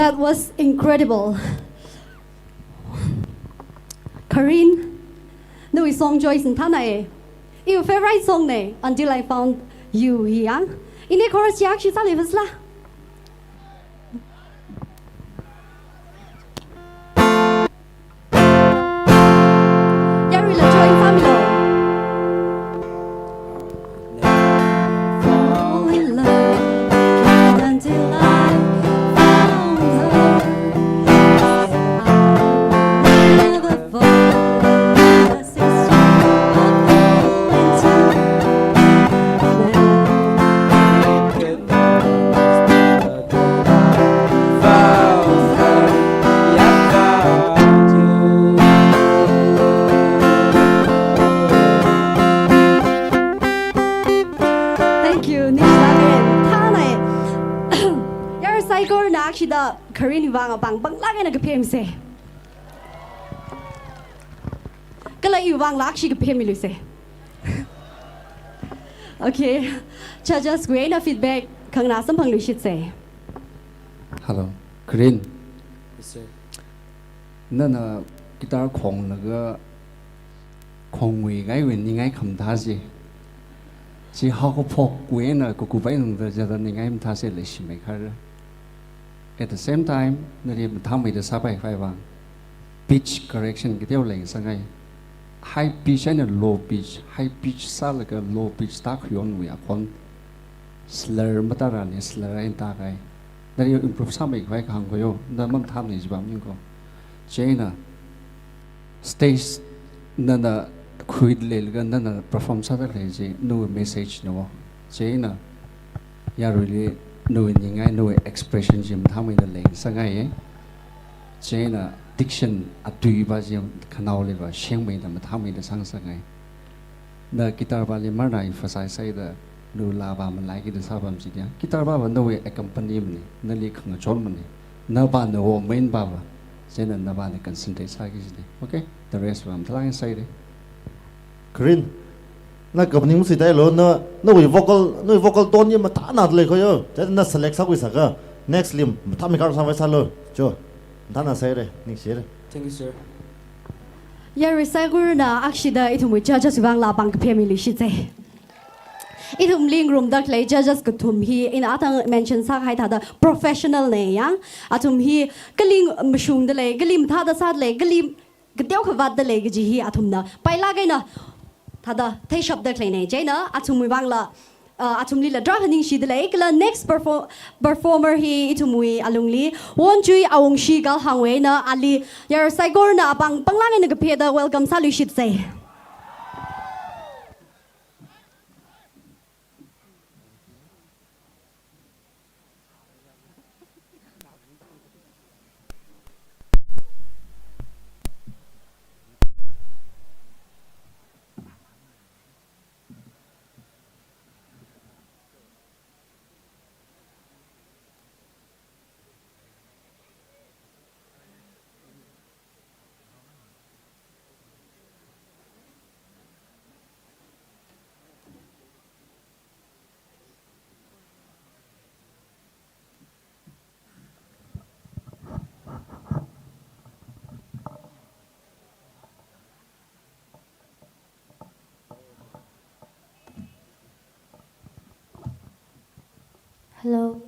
That was incredible. Karin, nawui song choice mathānai. Iwui favorite song nei, Until I Found You hi yang. Ini chorus chi akhashi sāli vasla. Yaruila join sāmilu. Fall in love, can't until I found her. Never fall in love, it's true, I fall into love. Thank you, Nisha. Thānai. Yar saikorana akshida Karin vang apāng panglāk eina kaphem se. Kala iwui vangla akhashi kaphem milu se. Okay. Judges wui eina feedback khanganā samphangluishit se. Hello, Karin. Yes, sir. Nana guitar khonglaga khongwui ngaiwui ningai khamathā se. Chi haokaphok wui eina kakup eina da jada ningai mathā se leishimeikharra. At the same time, nali mathāmeida sāpai khavai vang pitch correction kateo leingasakngai. High pitch eina low pitch, high pitch sālaga low pitch tākhuiwui akhon slur matāra ni slur eina tākahai. Nali improve sāmei khavai kahāng khuiyo, na mamathāmei jiba maningko. Chieina stage nana khuida leilaga nana perform sāda khalei chi nawui message na wo. Chieina yaruili nawui ningai, nawui expression chi mathāmeida leingasakngaiye. Chieina diction atuiva chi khanaoliva shengmeida mathāmeida sāngasakngai. Na guitar vali marna emphasize sāda nawui laa va malaikida sāpam chida. Guitar vava nawui accompaniment ne, nali khangachonmane. Nava nawo main vava. Chieina navana concentrate sāki chida. Okay? The rest va mathālāk eina sāhaira. Karin, na kaphaning masuitailo, na, nawui vocal, nawui vocal tone hi mathānada leikhoyo. Chieina na select sākhuisākha, next li mathāmeikha sāvai sālo. Cho, mathāna sāhaira, ningshihaira. Thank you, sir. Yar saikorana akshida ithumwui judges vangla apāng kaphem miluishit se. Ithumli ngarumda khalei judges kathum hi ina athang mention sākahai thāda professional ne yang. Athum hi kali mashungda lei, kali mathāda sāda lei, kali kateokha vātda lei kaji hi athumna pailāk eina thāda theishapda khalei ne. Chieina athumwui vangla, uh, athumlila tarākha ningshida lei. Kala next perfor-, performer hi ithumwui alungli Wonchui Awungshi Galhangwui eina ali yar saikorana apāng panglāk eina kapheda welcome sāluishit se. Hello.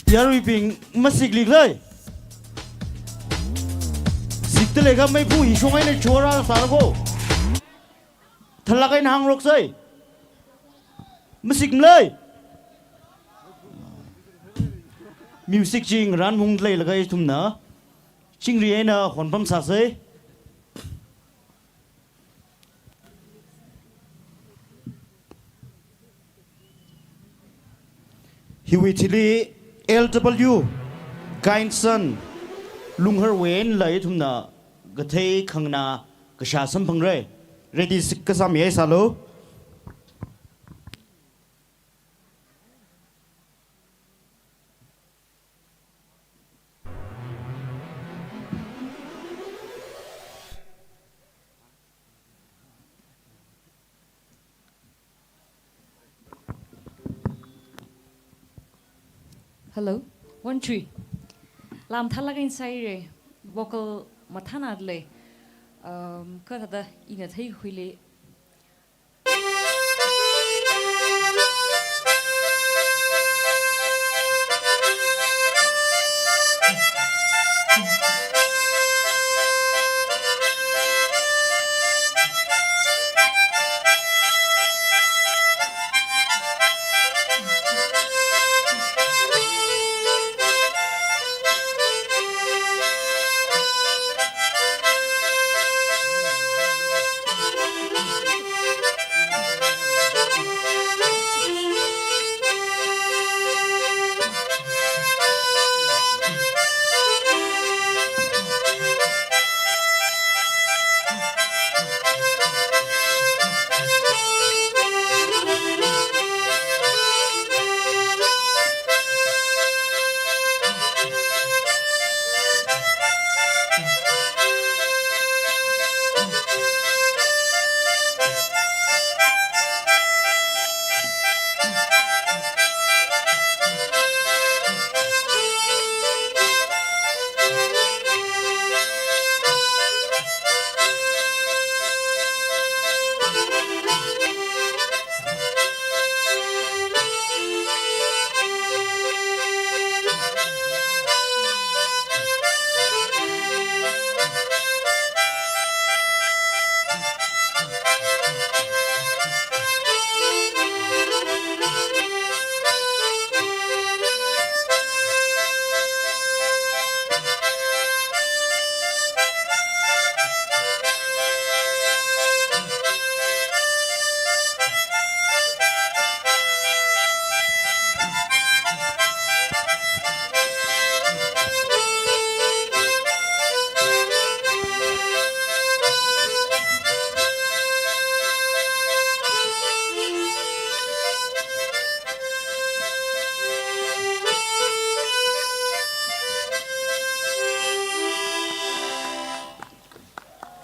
Yaruibing masikli khalei. Sikta leikha meipu hi shong eina chora sāra ko. Thālāk eina hāngroksei. Masikmei. Music chi ngaranhung leilaga ithumna chingri eina honpamsāsei. Hiwui thili L W Kainson Lungharwui eina ithumna kathei khanganā kashā samphangra. Ready sik kasā mi sālu. Hello, one three. Lam thālāk eina sāira, vocal mathānā lei. Um, kathāda ina theikhuili.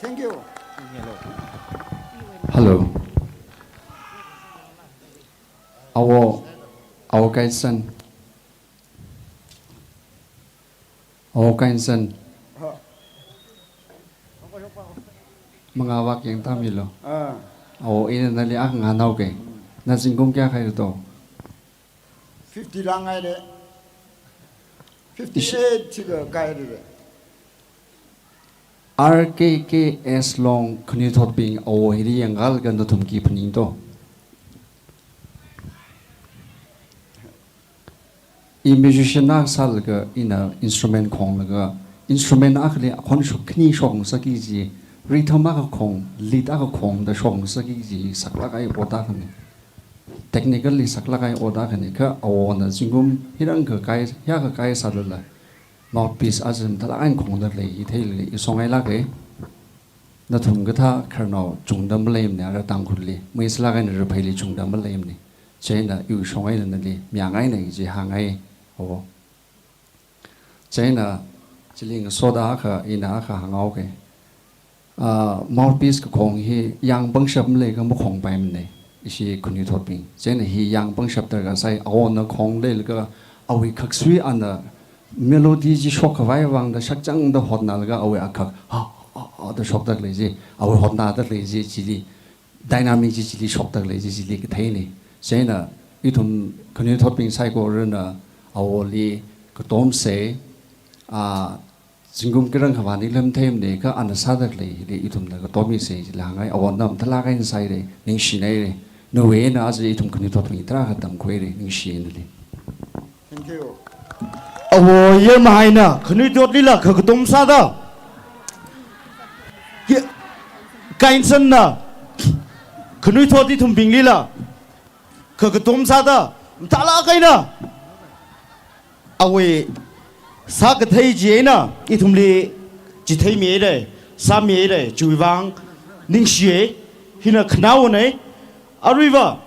Thank you. Hello. Awo, Awo Kainson. Awo Kainson. Mangā vak yang tamilo. Ah. Awo, ina nali akha ngahānhaoke. Na zingkum kayākha haira to? Fifty lāngaire. Fifty-eight chika kaire. R K K S Long khanuithotbing awo hili yangkālaga nathum khi phaning to? I musician akha sālaga ina instrument khonglaga, instrument akhali akhon shok khani shokngasakki kaji, rhythm akha khong, lead akha khong da shokngasakki kaji saklāk kahai ot akhane. Technically saklāk kahai ot akhane, kha awona zingkum hirang kakai, hiyākha kai sālala, mouthpiece aja mathālāk eina khongda lei hi theilaga i songailāke. Nathum kathā khararnao chungda maleimane, ara Tangkhulli. Mei sālāk eina Rapheili chungda maleimane. Chieina iwui shong eina nali mayāngaine kaji hāngngai, awo. Chieina chili ngasoda akha, ina akha hānghaoke. Ah, mouthpiece kakhong hi yang pangshap maleikha makhongpaimane. Ishi khanuithotbing. Chieina hi yang pangshap darkar sai, awona khong leilaga awui khaksui ana melody chi shokkhavai vangda shakchangda hotnalaga awui akhak, ha, ha, ha da shokda khalei chi, awui hotnada khalei chi, chili dynamic chi chili shokda khalei chi chili katheine. Chieina ithum khanuithotbing saikorana awoli Katomse, ah, zingkum kharang khavāli lamtheimana kha ana sāda khalei hili ithumna katomse jila hāngngai, awon nam thalak eina sāhaira, ningshinaira. Nawui eina aja ithum khanuithotbing tarākha tamkhuira, ningshina li. Thank you. Awo Yarmahaina khanuithotlila kha katom sāda, Kainsanna khanuithot ithumbinglila kha katom sāda, thalak eina awui sākathei chi eina ithumli chitheimihaira, sāmihaira, chiwui vang ningshiya, hina khanaowana. Aruiva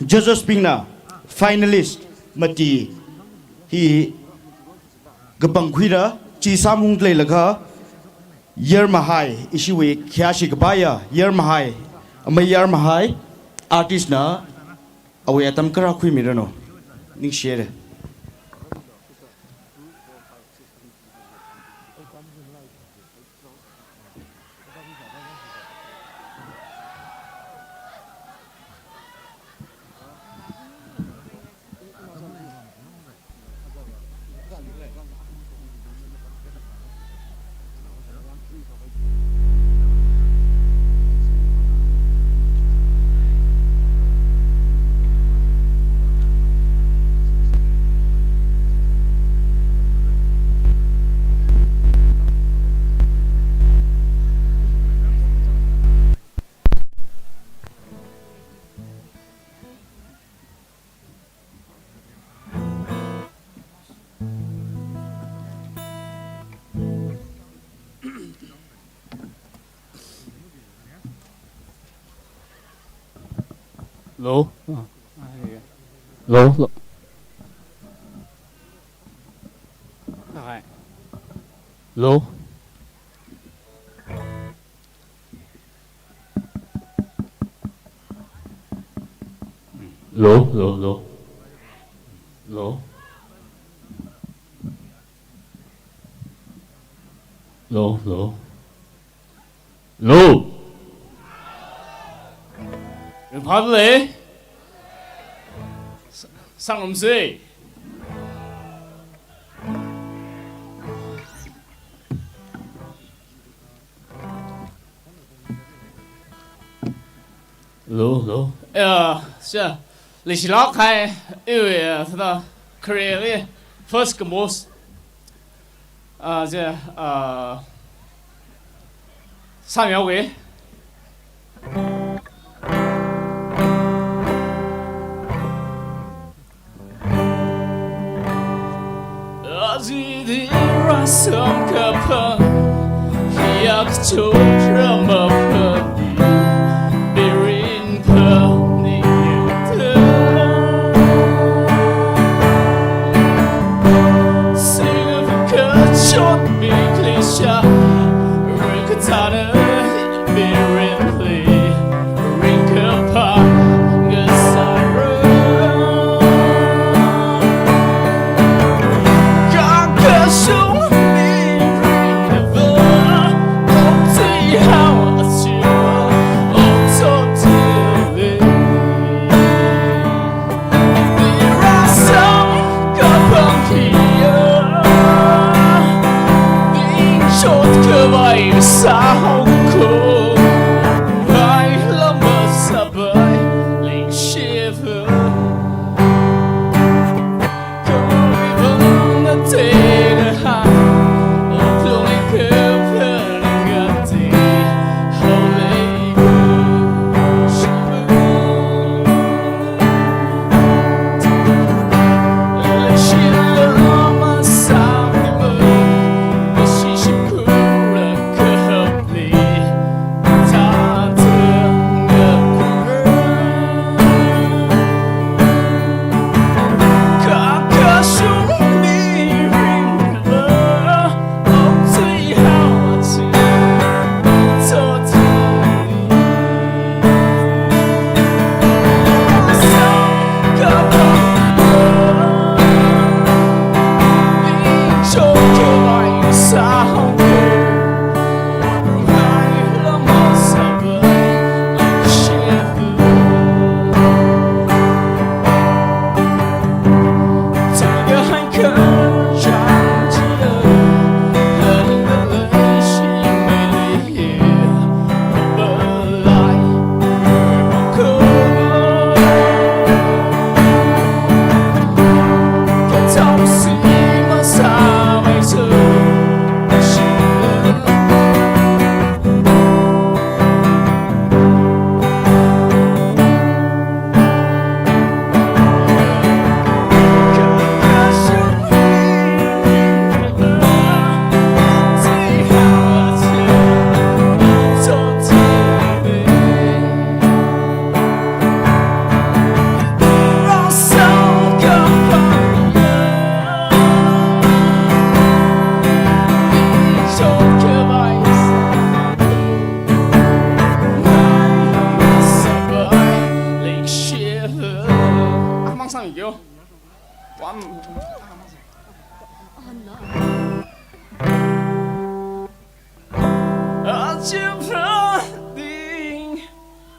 judges bingna finalist mati hi kapangkhuira, chi sāmung leilakha Yarmahai, ishiwui khayāshi kapaiya Yarmahai, amei Yarmahai artist na awui atam kharā khuimiranu. Ningshihaira. Hello? Hello? Hello? Hi. Hello? Hello, hello, hello. Hello? Hello, hello. Hello? Ringphālei? Sa-, sangrumsa. Hello, hello. Ya, sir. Leishilāk kahai, iwui, uh, thāda, career li first compose. Uh, sir, uh, sāmihaowa. Azidi rāsamkaphang, yakchot ramapani, mirinphani yuta. Silver kachot miklisha, rikatana mirinli.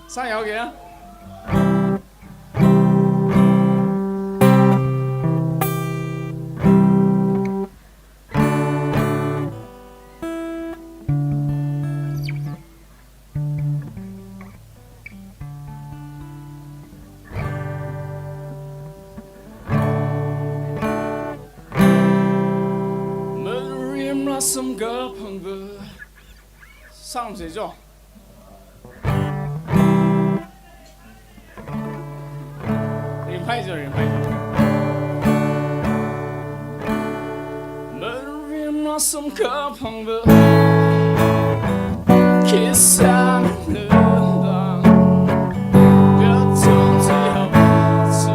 Sāyao kaya. Marim rasam kaphangva. Sound se jo. Rimphai jo, rimphai jo. Marim rasam kaphangva. Kisan nendang. Biatun tihamsu.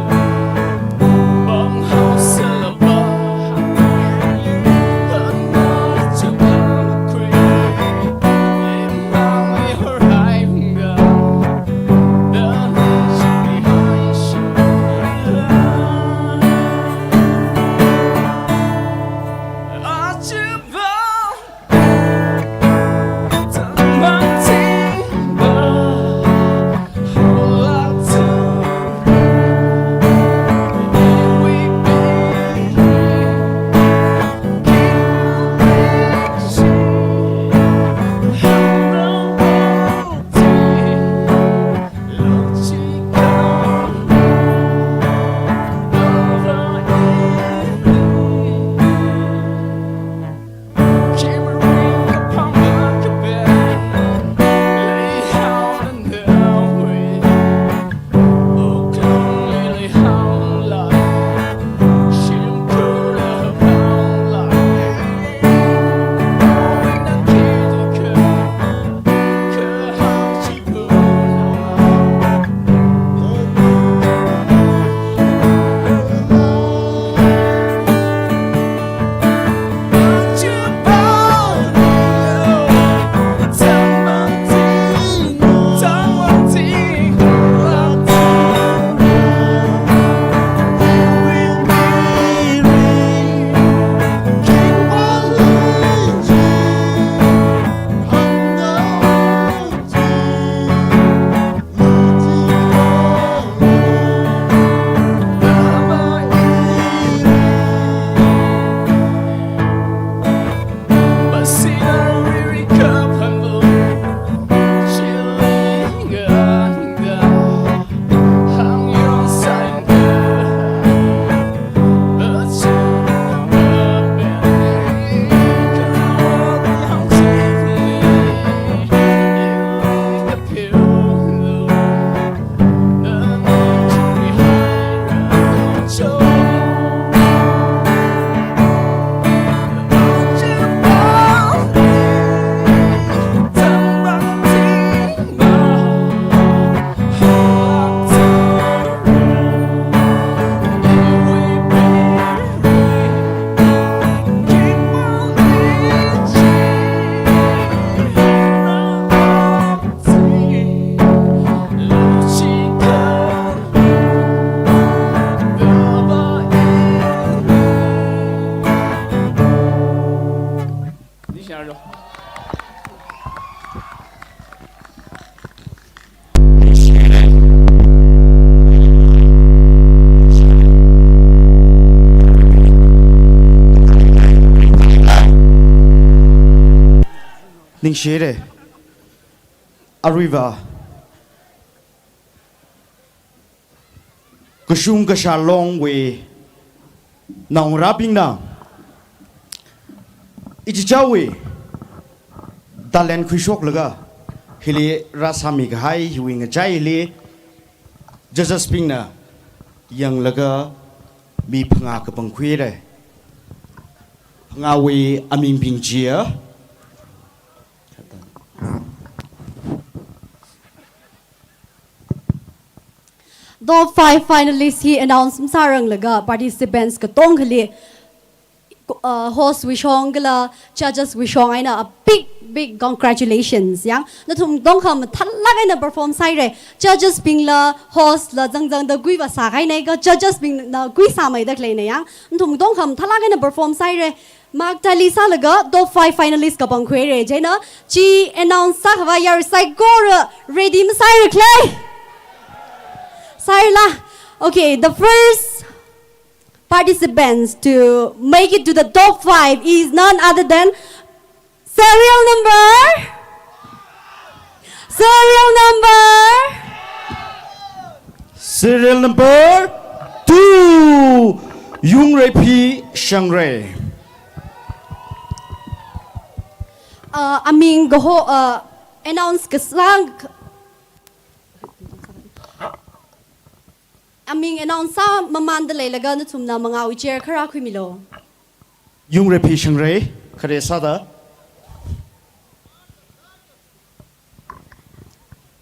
Ningshire. Aruiva kashung kashā Longwui naongarābingna ichichāwui talent khuishoklaga hili rāsāmi kahai hiwui ngachaili judges bingna yanglaga mi phangā kapangkhuire. Phangāwui amingbing chiya. Top five finalists hi announce masāranglaga participants katongali, uh, host wui shong kala judges wui shong eina a big, big congratulations, ya. Nathum tongkha mathālāk eina perform sāhaire. Judges bingla, host la zangzangda kuiva sākahaina, kha judges bingna kuisāmeida khaleina, ya. Nathum tongkha mathālāk eina perform sāhaire. Mark tally sālaga top five finalist kapangkhuire. Chieina chi announce sākhavai yarui saikora ready masāra khala? Sāra la? Okay, the first participants to make it to the top five is none other than serial number, serial number, serial number two, Yungreiphi Shangrei. Uh, aming kaho, uh, announce kasā, aming announce sāmamānda leilaga nathumna mangāwui chair khara khuimilu. Yungreiphi Shangrei, khare sāda.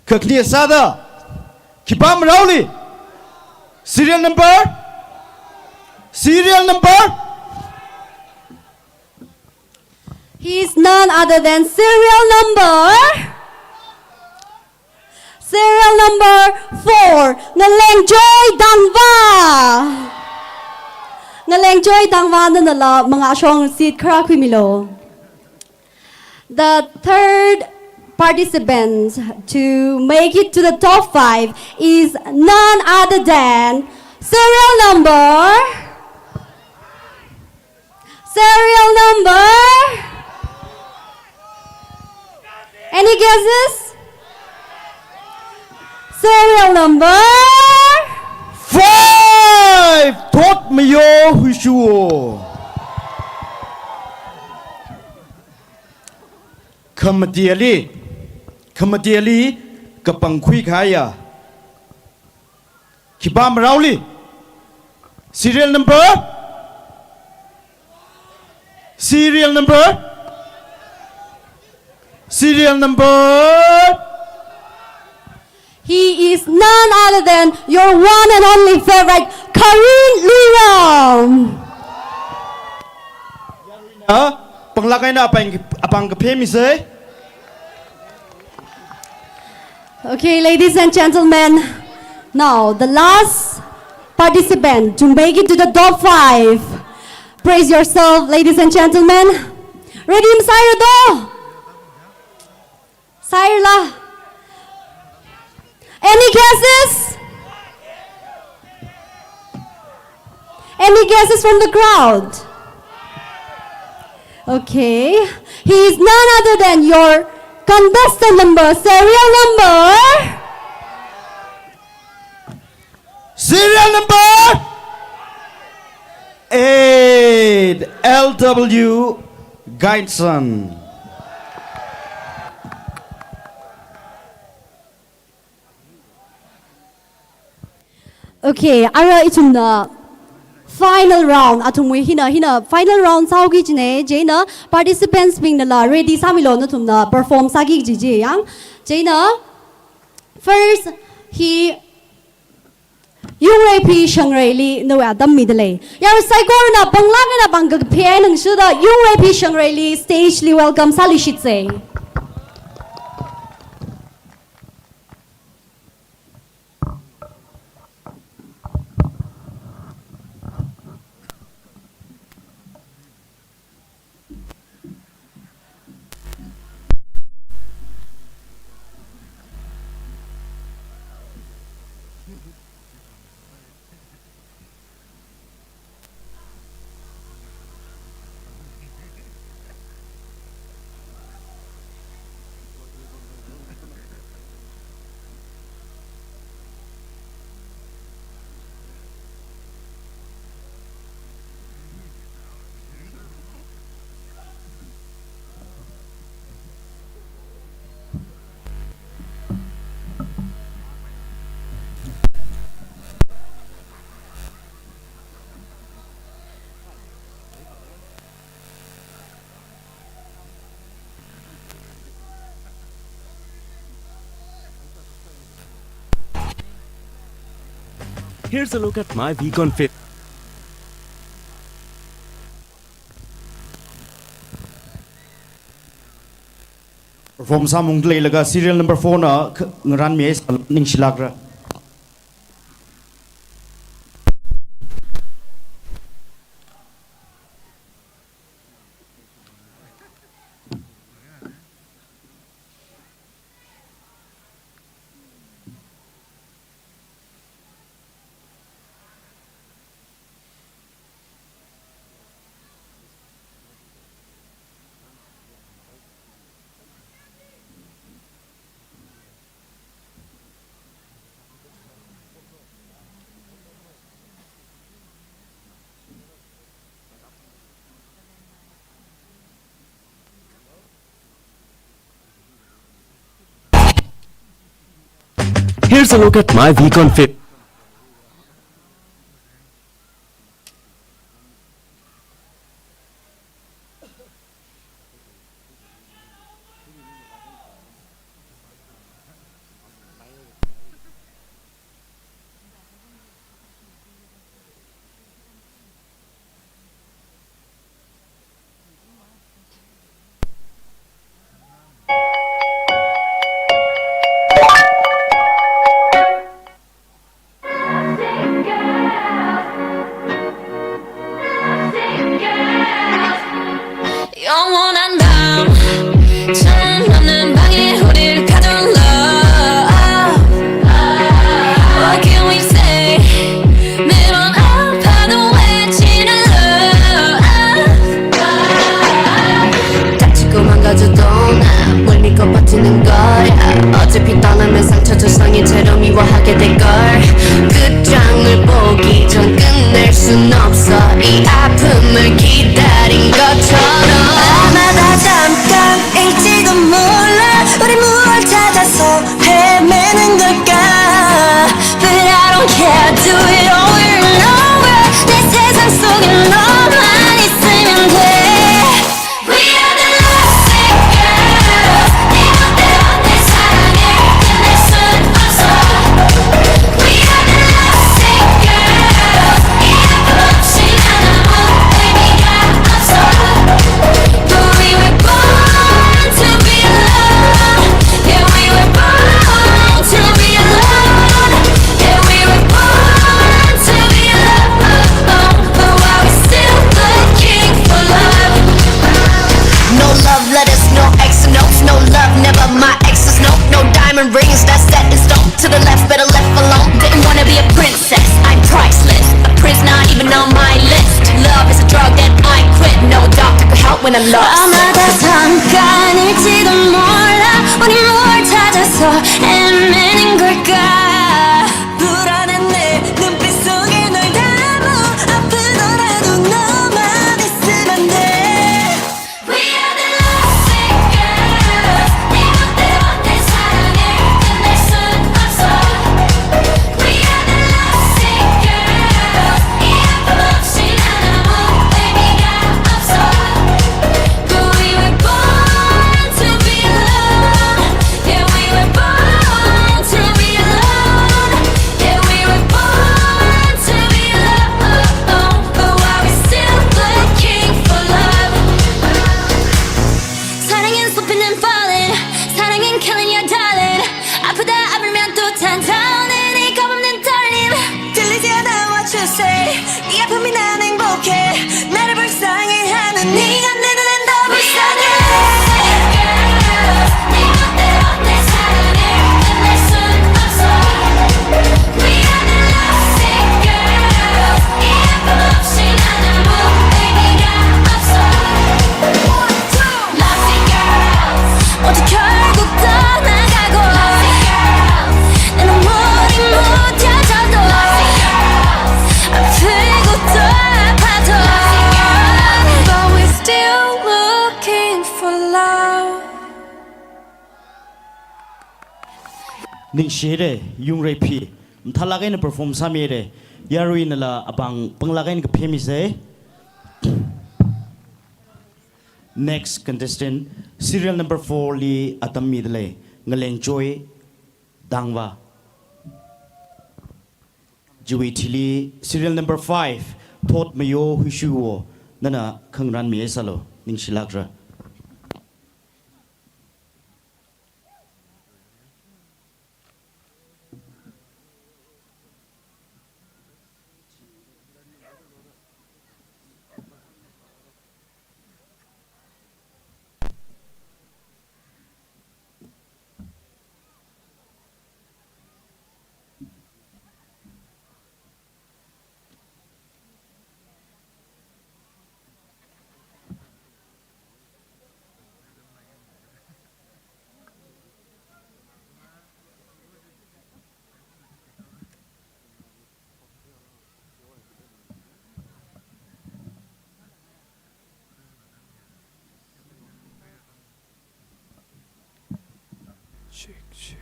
Kakhane sāda. Khipā maraoli? Serial number? Serial number? He is none other than serial number, serial number four, Ngalengjoy Dangva. Ngalengjoy Dangva, nanala mangāshong seat khara khuimilu. The third participant to make it to the top five is none other than serial number, serial number. Any guesses? Serial number five, Thotmayo Huishuo. Khamatiali, khamatiali kapangkhui kahaiya. Khipā maraoli? Serial number? Serial number? Serial number? He is none other than your one and only favorite, Kharin Luiram. Ah, panglāk eina apāng, apāng kaphemi sei. Okay, ladies and gentlemen, now the last participant to make it to the top five. Brace yourself, ladies and gentlemen. Ready masāra do? Sāra la? Any guesses? Any guesses from the crowd? Okay. He is none other than your contestant number, serial number. Serial number eight, L W Gainson. Okay, ara ithumna final round, athumwui hina, hina final round sāki kajina, chieina participants bingna la ready sāmilu, nathumna perform sāki kaji chi yang. Chieina first hi Yungreiphi Shangreili nawui atam mida lei. Yarui saikorana panglāk eina pāng kaphei ningshida Yungreiphi Shangreili stage li welcome sāluishitsei. Here's a look at my week on fit. Perform sāmung leilaga serial number four na kh-, ngaranmi ningshilākra. Here's a look at my V-Confib. 영원한 밤, 잠 없는 방에 우릴 가둔 love. What can we say? 매번 아파도 외치는 love. 다치고 망가져도 나 뭘 믿고 버티는 거야. 어차피 떠나면 상처 조성이 채로 미워하게 될걸. 끝장을 보기 전 끝낼 순 없어 이 아픔을 기다린 것처럼. 아마 다 잠깐일지도 몰라 우리 무얼 찾아서 헤매는 걸까. But I don't care, do it over and over. 내 세상 속에 너만 있으면 돼. We are the lovesick girls. 네 멋대로 내 사랑을 끝낼 순 없어. We are the lovesick girls. 이 아픔 없이 난 아무 의미가 없어. But we were born to be alone. Yeah, we were born to be alone. Yeah, we were born to be alone. But why we still looking for love? No love letters, no X and O's, no love, never my exes, no, no diamond rings, that's set in stone. To the left, better left alone. Didn't wanna be a princess, I'm priceless. A prince not even on my list. Love is a drug that I quit. No doctor could help when I'm lost. 아마 다 잠깐일지도 몰라 우리 뭘 찾아서 헤매는 걸까. 불안한 내 눈빛 속에 널 담아 아프더라도 너만 있으면 돼. We are the lovesick girls. 네 멋대로 내 사랑을 끝낼 순 없어. We are the lovesick girls. 이 아픔 없이 난 아무 의미가 없어. But we were born to be alone. Yeah, we were born to be alone. Yeah, we were born to be alone. But why we still looking for love? 사랑은 swooping and falling. 사랑은 killing your darling. 아프다 아물면 또 찾아오는 이 겁없는 떨림. 들리지 않아 what you say. 이 아픔이 난 행복해. 나를 불쌍해하는 네가 내 눈엔 더 불쌍해. 네 멋대로 내 사랑을 끝낼 순 없어. We are the lovesick girls. 이 아픔 없이 난 아무 의미가 없어. Lovesick girls. 모두 결국 떠나가고 lovesick girls. 내 눈물이 묻혀져도 lovesick girls. 아프고 또 아파도 lovesick girls. But we're still looking for love. Ningshire, Yungreiphi. Mathālāk eina perform sāmire. Yaruinala apāng pānglāk eina kaphemisei. Next contestant, serial number four li atam midalei, Ngalengchoi Dangva. Chiwui thili serial number five, Thotmayo Huishuwo, nana khangarān mihaisālu, ningshilākra. Check, check.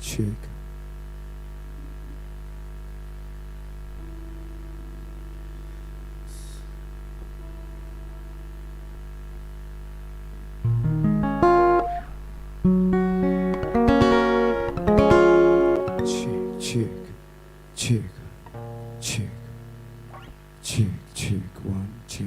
Check. Check, check, check, check, check, check, one, check.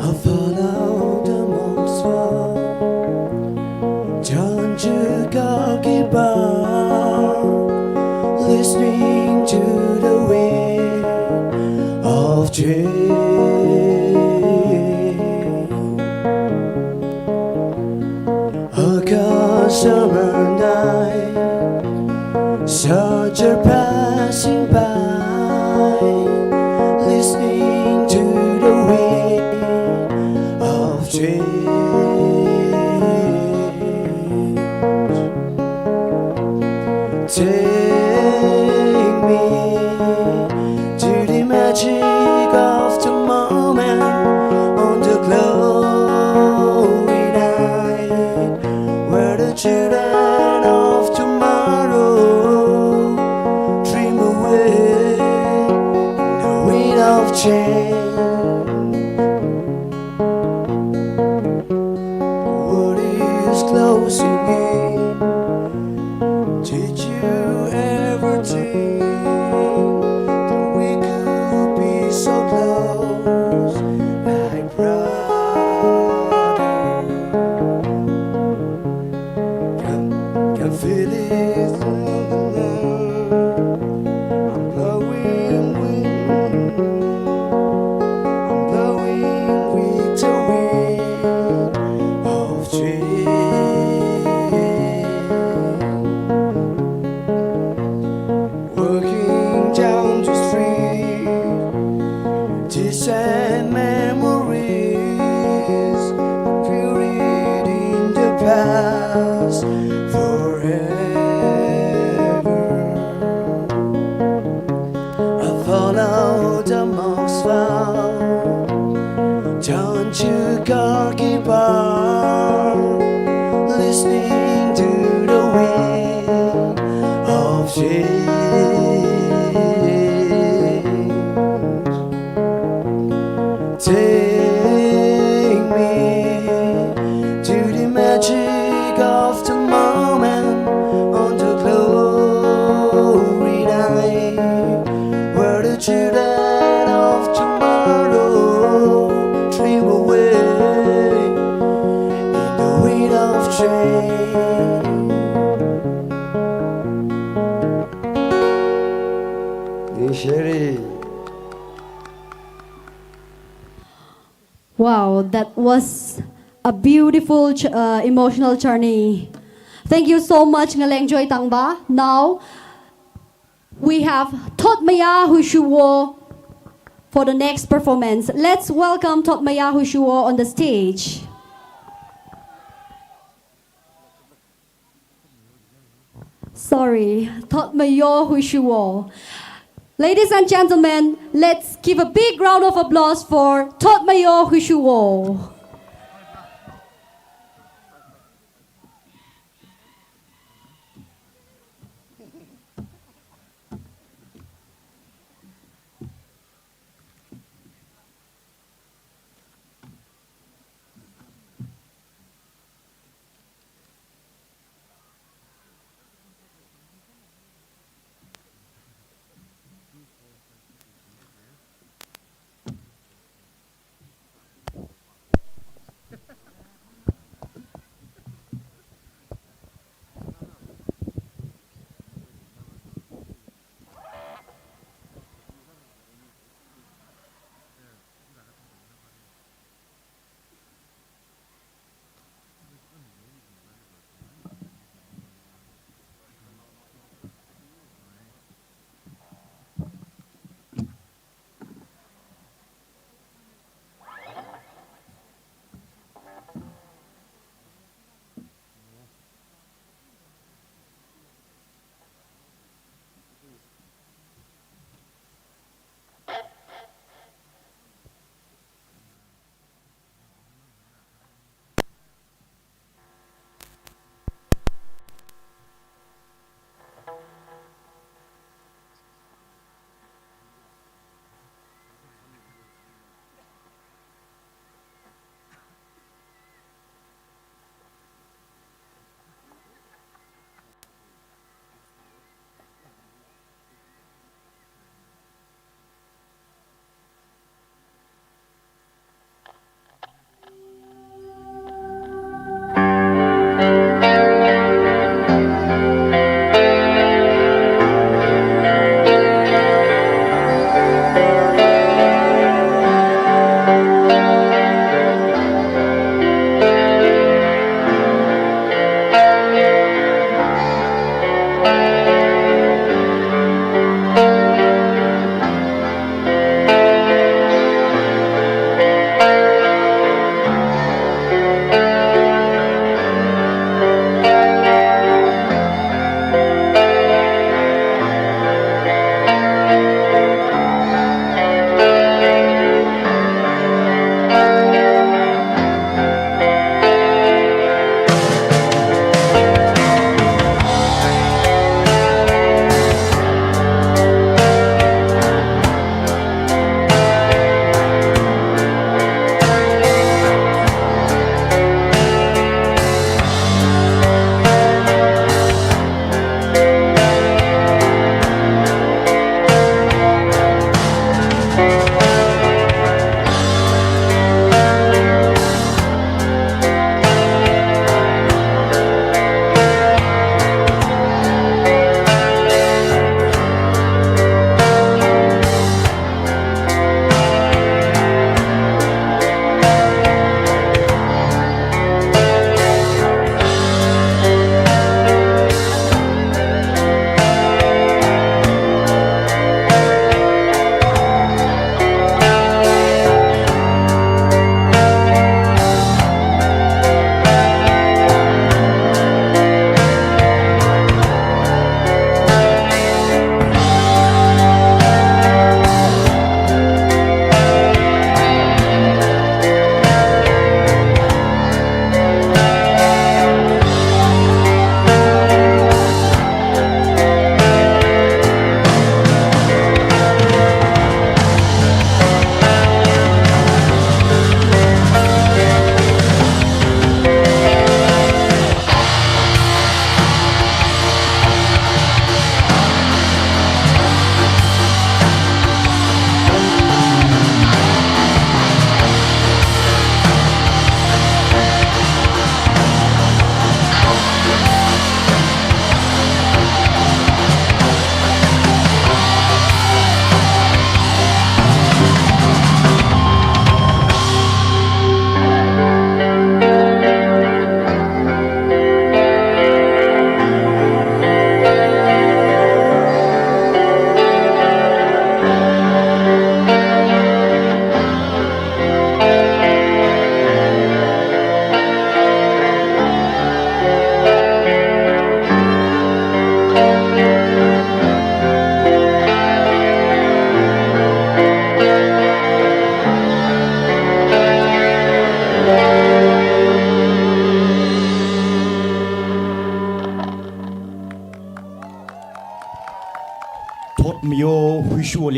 I follow the most far, don't you go give up, listening to the wind of change. A cold summer night, soldier passing by, listening to the wind of change. Take me to the magic of the moment on the glory night, where the children of tomorrow dream away in the wind of change. What is closing in? Did you ever think that we could be so close, my brother? Can, can feel it on the land. I'm blowing wind. I'm blowing with the wind of change. Walking down the street, distant memories buried in the past forever. I follow the most far, don't you go give up, listening to the wind of change. Take me to the magic of the moment on the glory night, where the children of tomorrow dream away in the wind of change. Sherry. Wow, that was a beautiful ch-, uh, emotional journey. Thank you so much, Ngalengjoy Tangba. Now, we have Thotmaya Huishuwo for the next performance. Let's welcome Thotmaya Huishuwo on the stage. Sorry, Thotmayo Huishuwo. Ladies and gentlemen, let's give a big round of applause for Thotmayo Huishuwo.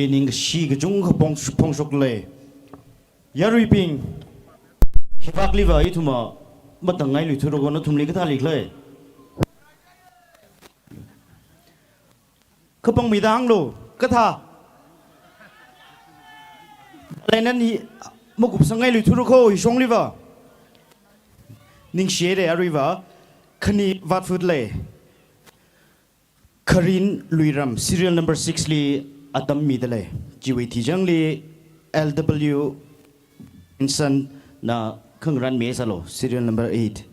Ning kashi kachungkha phong, phongshok lei. Yaruibing, hivākliva ithumva matāngailui thura ko, nathumli kathāli khalei? Khapangmida hānglu, kathā? Lei nani makupsangngailui thura ko, hishongliva. Ningshire aruiva, khani vātfut lei. Kharin Luiram, serial number six li atam mida lei. Chiwui thijangli L W Vincent na khangarān misālu, serial number eight.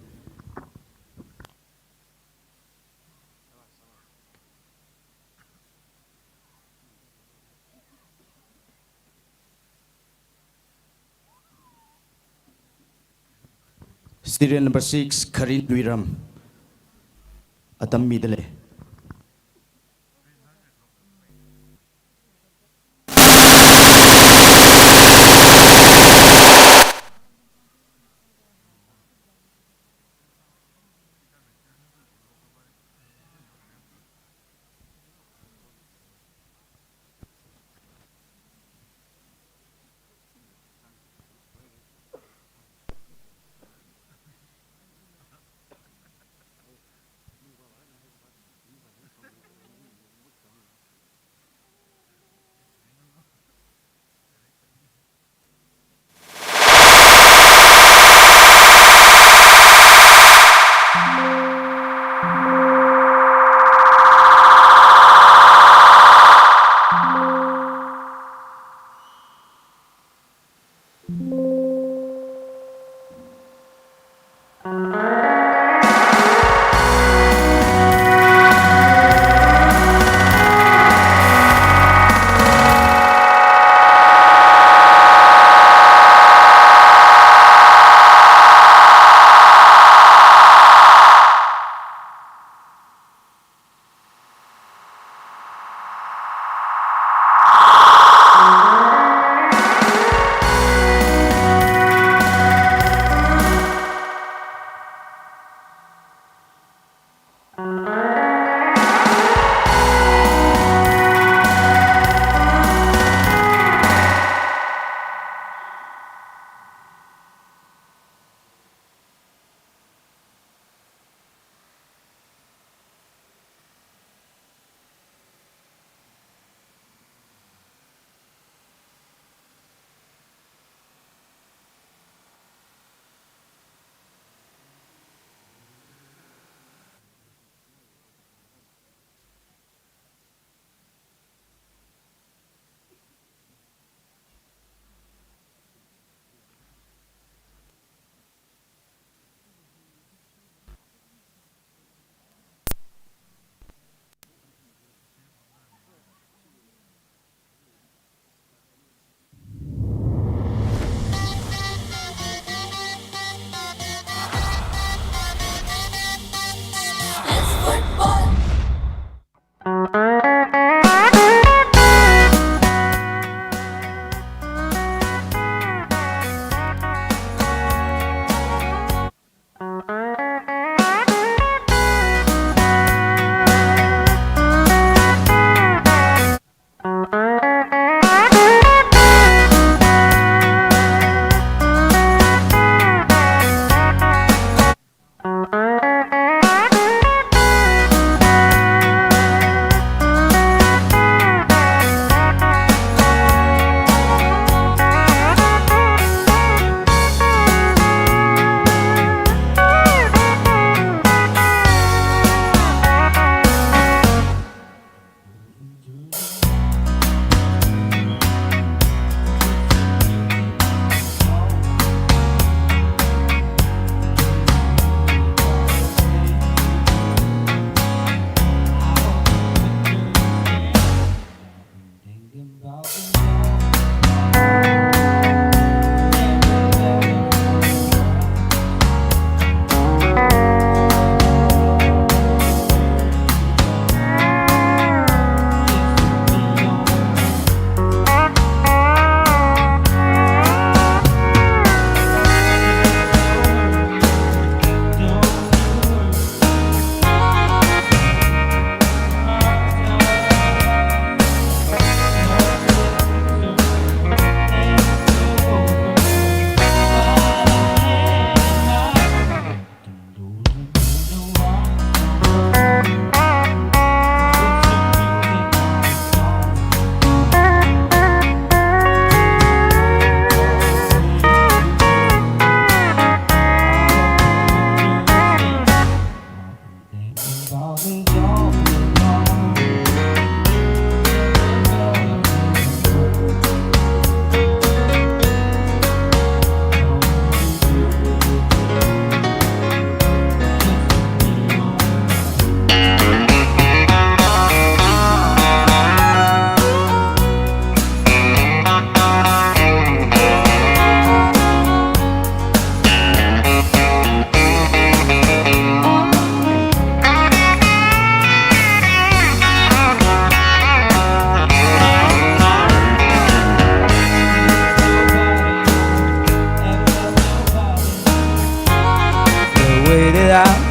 Serial number six, Kharin Luiram. Atam mida lei.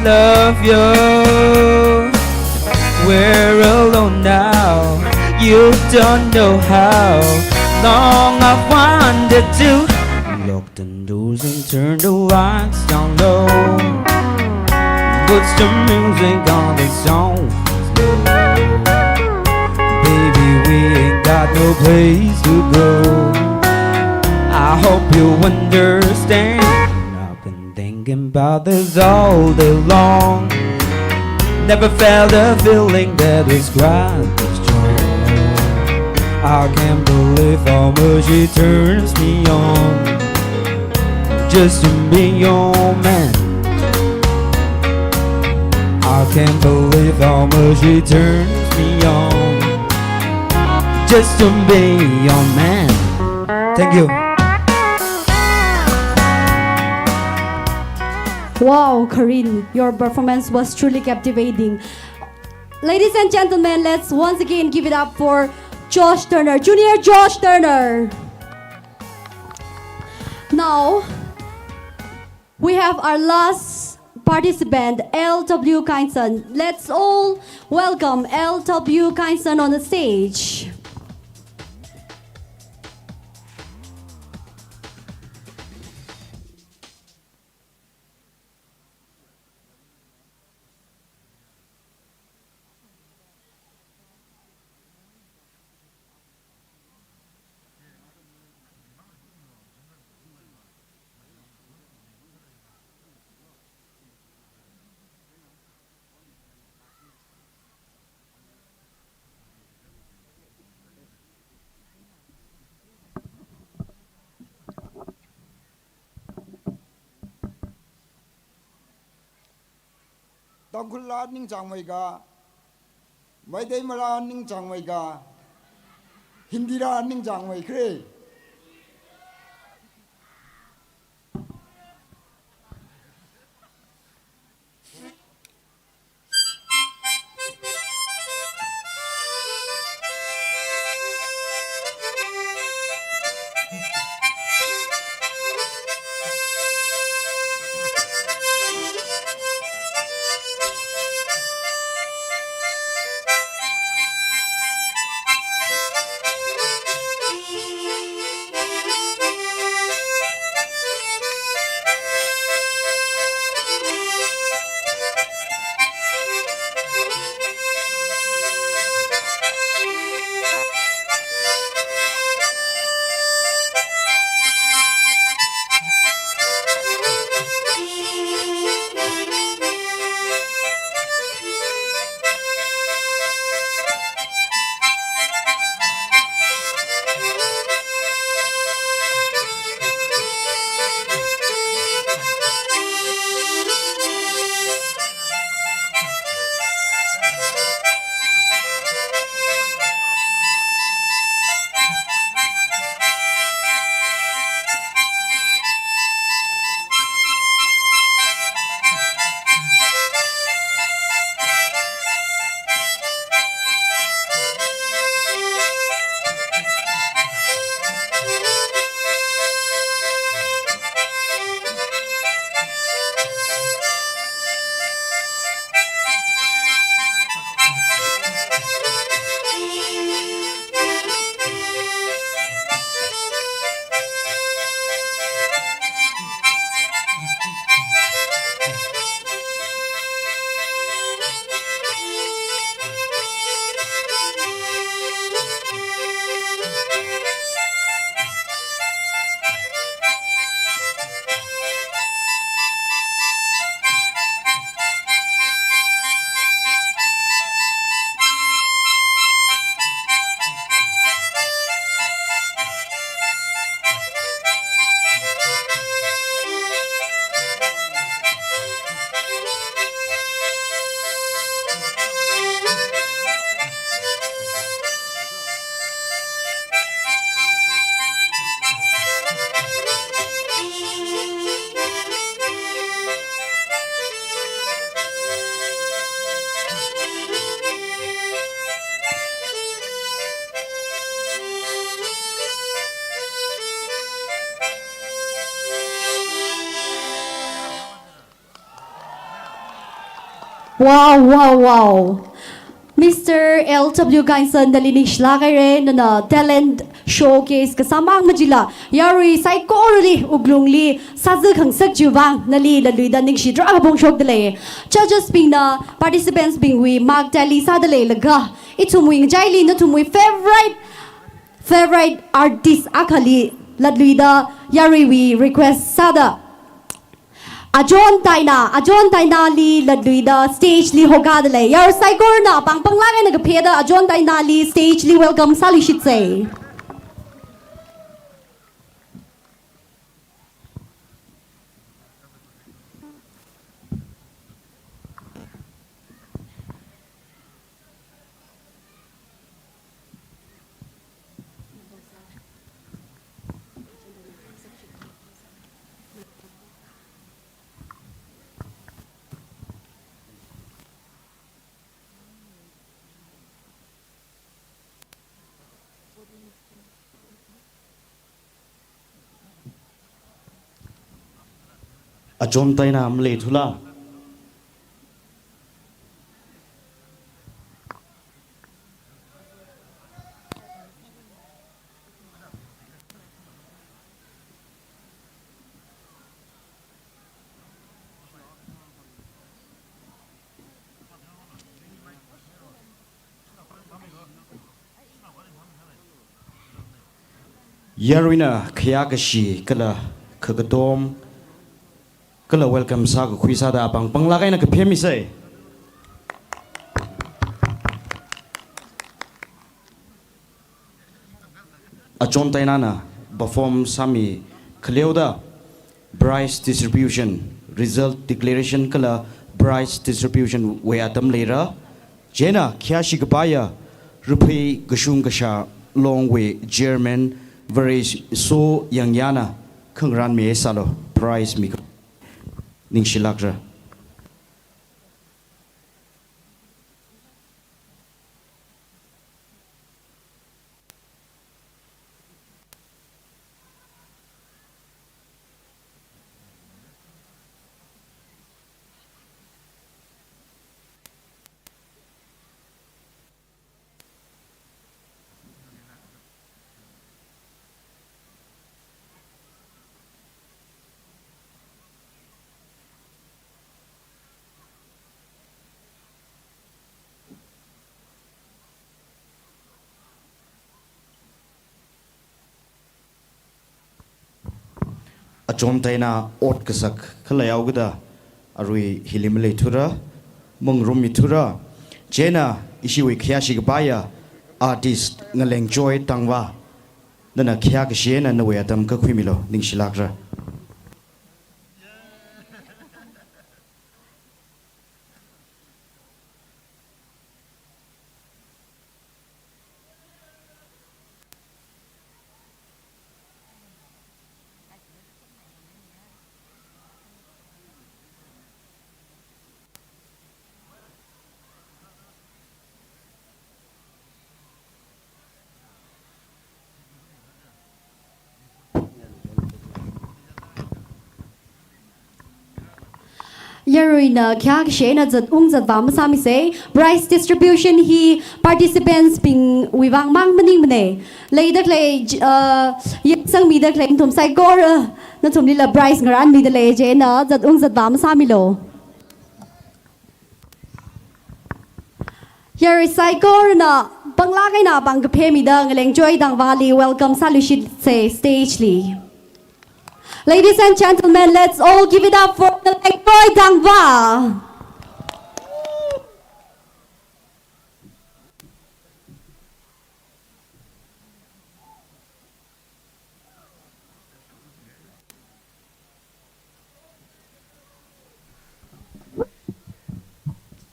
Of you, we're alone now. You don't know how long I've wanted to. Lock the doors and turn the lights down low. Put some music on the sound. Baby, we ain't got no place to go. I hope you understand. I've been thinking about this all day long. Never felt a feeling that was quite this strong. I can't believe how much it turns me on. Just to be your man. I can't believe how much it turns me on. Just to be your man. Thank you. Wow, Karin, your performance was truly captivating. Ladies and gentlemen, let's once again give it up for Josh Turner, Junior Josh Turner. Now, we have our last participant, L W Kainson. Let's all welcome L W Kainson on the stage. Tangkhul la ningchāngmeika, Meitei mala ningchāngmeika, Hindi la ningchāngmeikre. Wow, wow, wow. Mister L W Gainson, nali ningshilāk haira, nana talent showcase kasāmang machila, yarui saikorali wuklungli sāzā khangasak chiwui vang nali latluida ningshi tarākha phongshokdalei. Judges bingna participants bingwui mark tally sādalei laga, ithumwui ngachaili nathumwui favorite, favorite artist akhali latluida yaruiwui request sāda, Ajon Taina, Ajon Tainali latluida stage li hokādalei. Yarui saikorana apāng panglāk eina kapheda Ajon Tainali stage li welcome sāluishitsei. Ajon Taina maleithula. Yaruina khayākashi kala khakatom kala welcome sākakhui sāda apāng panglāk eina kaphemmisei. Ajon Tainana perform sāmi khaleoda prize distribution, result declaration kala prize distribution wui atam leira. Chieina khayāshi kapaiya Ruphei Kashung Kashar Longwui chairman Varesh So Yangyana khangarānmi sālu, prize mi ningshilākra. Ajon Taina ot kasak khaleihaokida arui hili maleithura, mangarummi thura. Chieina ishiwui khayāshi kapaiya artist Ngalengjoy Tangva, nana khayākashi eina nawui atam kakhuimilu, ningshilākra. Yaruina khayākashi eina zat ung zatvā masāmisei. Prize distribution hi participants bingwui vang mang maningmanei. Leida khalei, j-, uh, yangsangmida khalei nathum saikora, uh, nathumlila prize ngarānmidalei, chieina zat ung zatvā masāmilu. Yarui saikorana panglāk eina apāng kaphemmida Ngalengjoy Tangvali welcome sāluishitsei stage li. Ladies and gentlemen, let's all give it up for Ngalengjoy Tangva.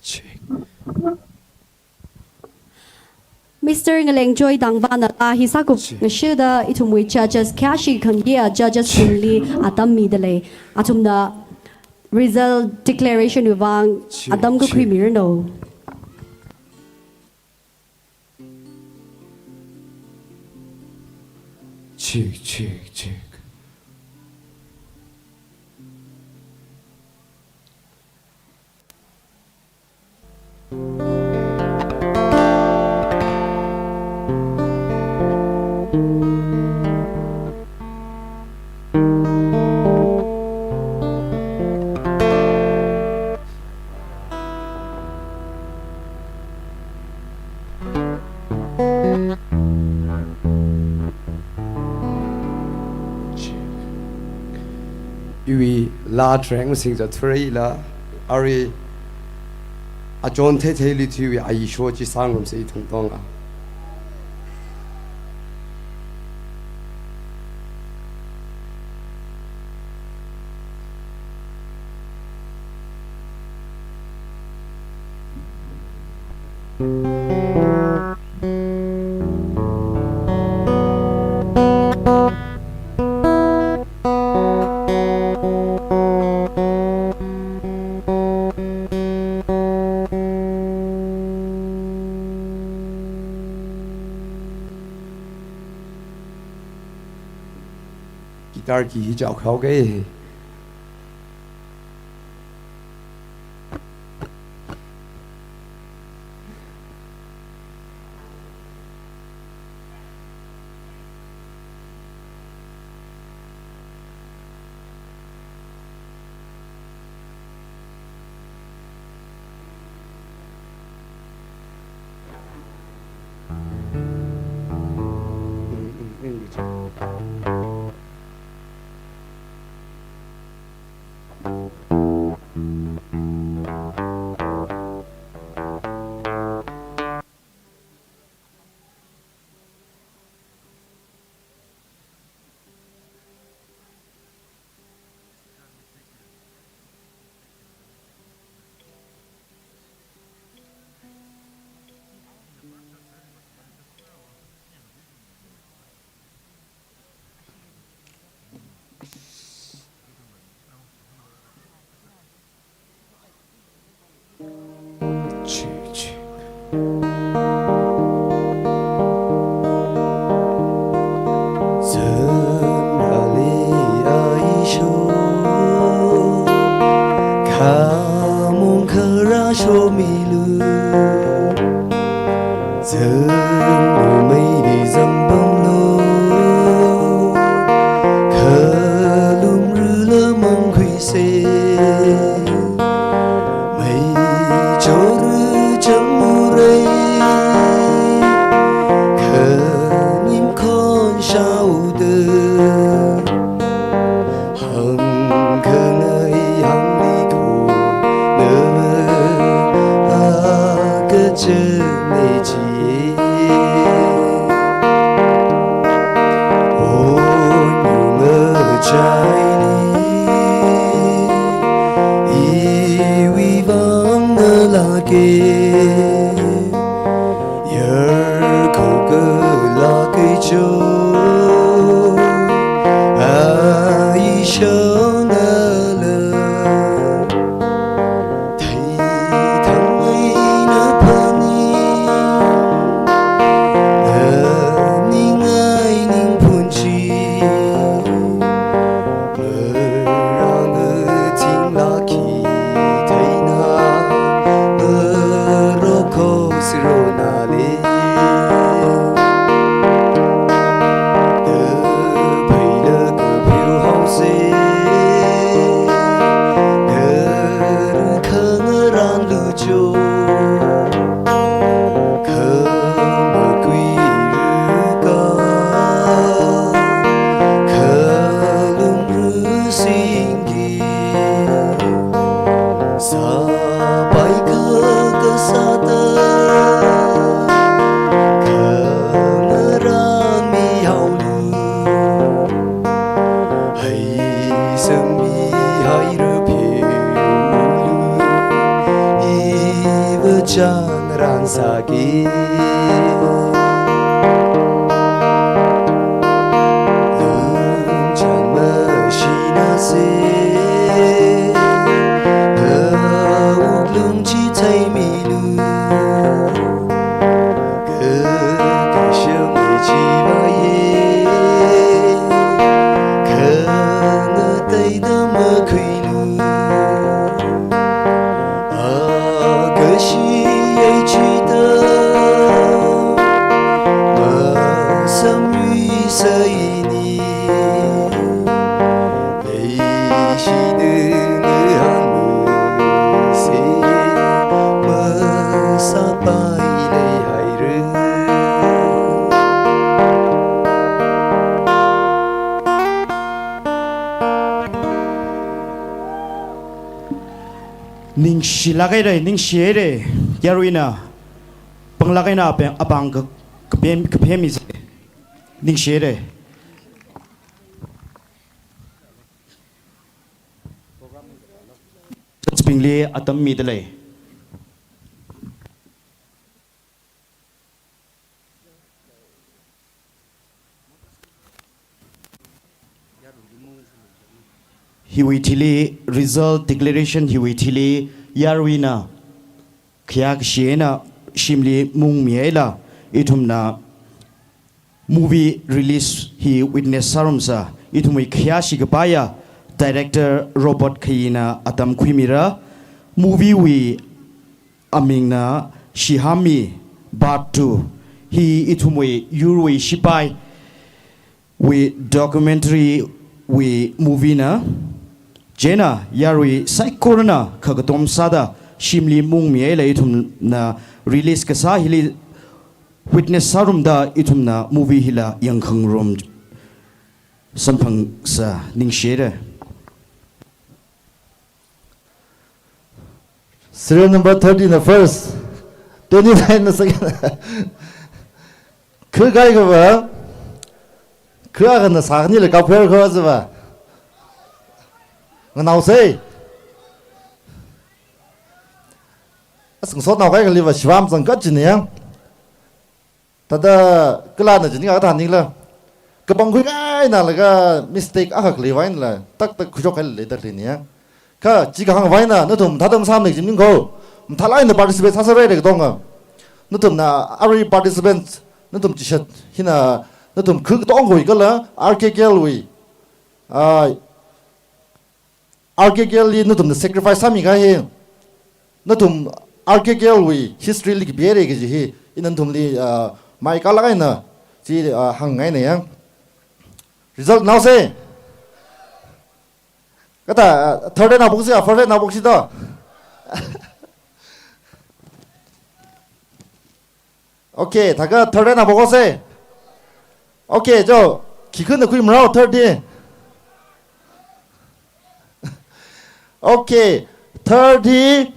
Check. Mister Ngalengjoy Tangvana thāhi sākup Check. Ngashida ithumwui judges khayāshi khangayiya judges Check. Bingli atam midalei. Athumna result declaration wui vang Check, atam check. Kakhuimiranu. Check, check, check. Iwui laa track masing zathureila, arui achon theithei luithuiwui aisho chi sāngarumsa ithum tonga. Guitar key hi chaokhao ke. Zangmali aisho, khamong kharā shomilu. Zanglumeili zangpamlu, khalumrila mangkhuisa. Mei chora chang murei, khanim khon shaoda. Hāngkhangai hāngli ko, na akachang ne chi. Onyunga chaili, iwui vang na lāka. Yarkhoka lāka cho, aishonala. Theithangmeina phaning, naning ai ningphun chi. Maranga thing lāki theina, marokho sirona le. Kapheila kaphiu haosa, kar khangarān lucho. Khamakui ruka, khalumru singki, sāpai kaka sāda, khangarān mihaolu. Hai sangmi hai rupiu, iva chang ran sāki. Lungchang mashina se, kawuk lungchi theimilu. Kakashang ichivaye, khangateida makhuilu. Akashi Ningshilāk haira, ningshi haira, yaruina. Panglāk eina apāng, apāng ka, kaphem, kaphemmi se. Ningshi haira. Judge bingli atam midalei. Hiwui thili, result declaration hiwui thili, yaruina khayākashi eina shimli mungmi haila, ithumna movie release hi witness sārumsa, ithumwui khayāshi kapaiya director Robert Khayina atam khuimira. Movie wui amingna Shihammi Part two, hi ithumwui yurwui shipaiwui documentary wui movie na. Chieina yarui saikorana khakatom sāda shimli mungmi haila ithumna release kasā hili witness sārumda ithumna movie hila yangkhangarum samphangsa, ningshi haira. Serial number thirty na first, twenty-nine na second. Kha kaikha va, kha akhana sākhanila kapher kha va. Nganaosa. Asang sot nao kaikhali va shivam zangkhat chini ya. Thāda kala na jini kathā ningla. Kapangkhui kahaina laga mistake akha khalei vainla, tak tak khuishok kahaila leida leini ya. Kha chi kahāng vaina, nathum thāda masāmei jim ningkho. Mathālāk eina participate sāsāra da katonga. Nathumna arui participants, nathum chishat hina, nathum kha katongkhawui kala R K K L wui. Ah, R K K L li nathumna sacrifice sāmi kahai. Nathum R K K L wui history li kapihaira kaji hi ina nathumli, ah, maikalāk eina chi, ah, hāngngaina ya. Result naosa. Kathā, ah, third na box ya, first na box to. Okay, thākha third na box se. Okay, cho, khikhana khuimarao third hi. Okay, third hi,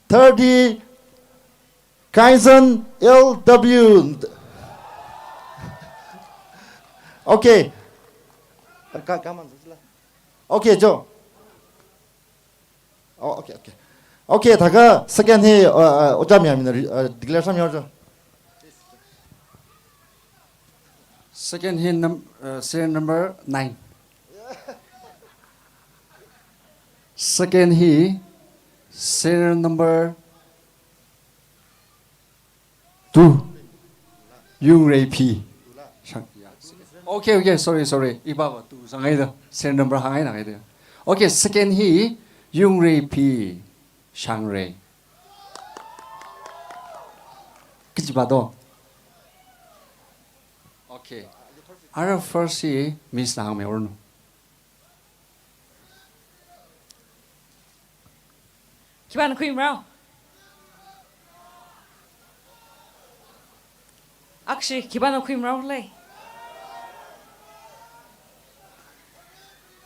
third hi, Kaizan L W. Okay. Ka, ka, man, okay, cho. Oh, okay, okay. Okay, thākha second hi, uh, uh, ojā miyamina, uh, declare sāmihaocho. Second hi num-, uh, serial number nine. Second hi serial number two. Yungreiphi. Shang-, yeah, second. Okay, okay, sorry, sorry. Iba ba two sāngaida. Serial number hāngngaida. Okay, second hi Yungreiphi Shangrei. Kajiva do. Okay. Ara first hi Miss na hāngmihaoranu. Khipāna khuimarao? Akshi, khipāna khuimarao lei?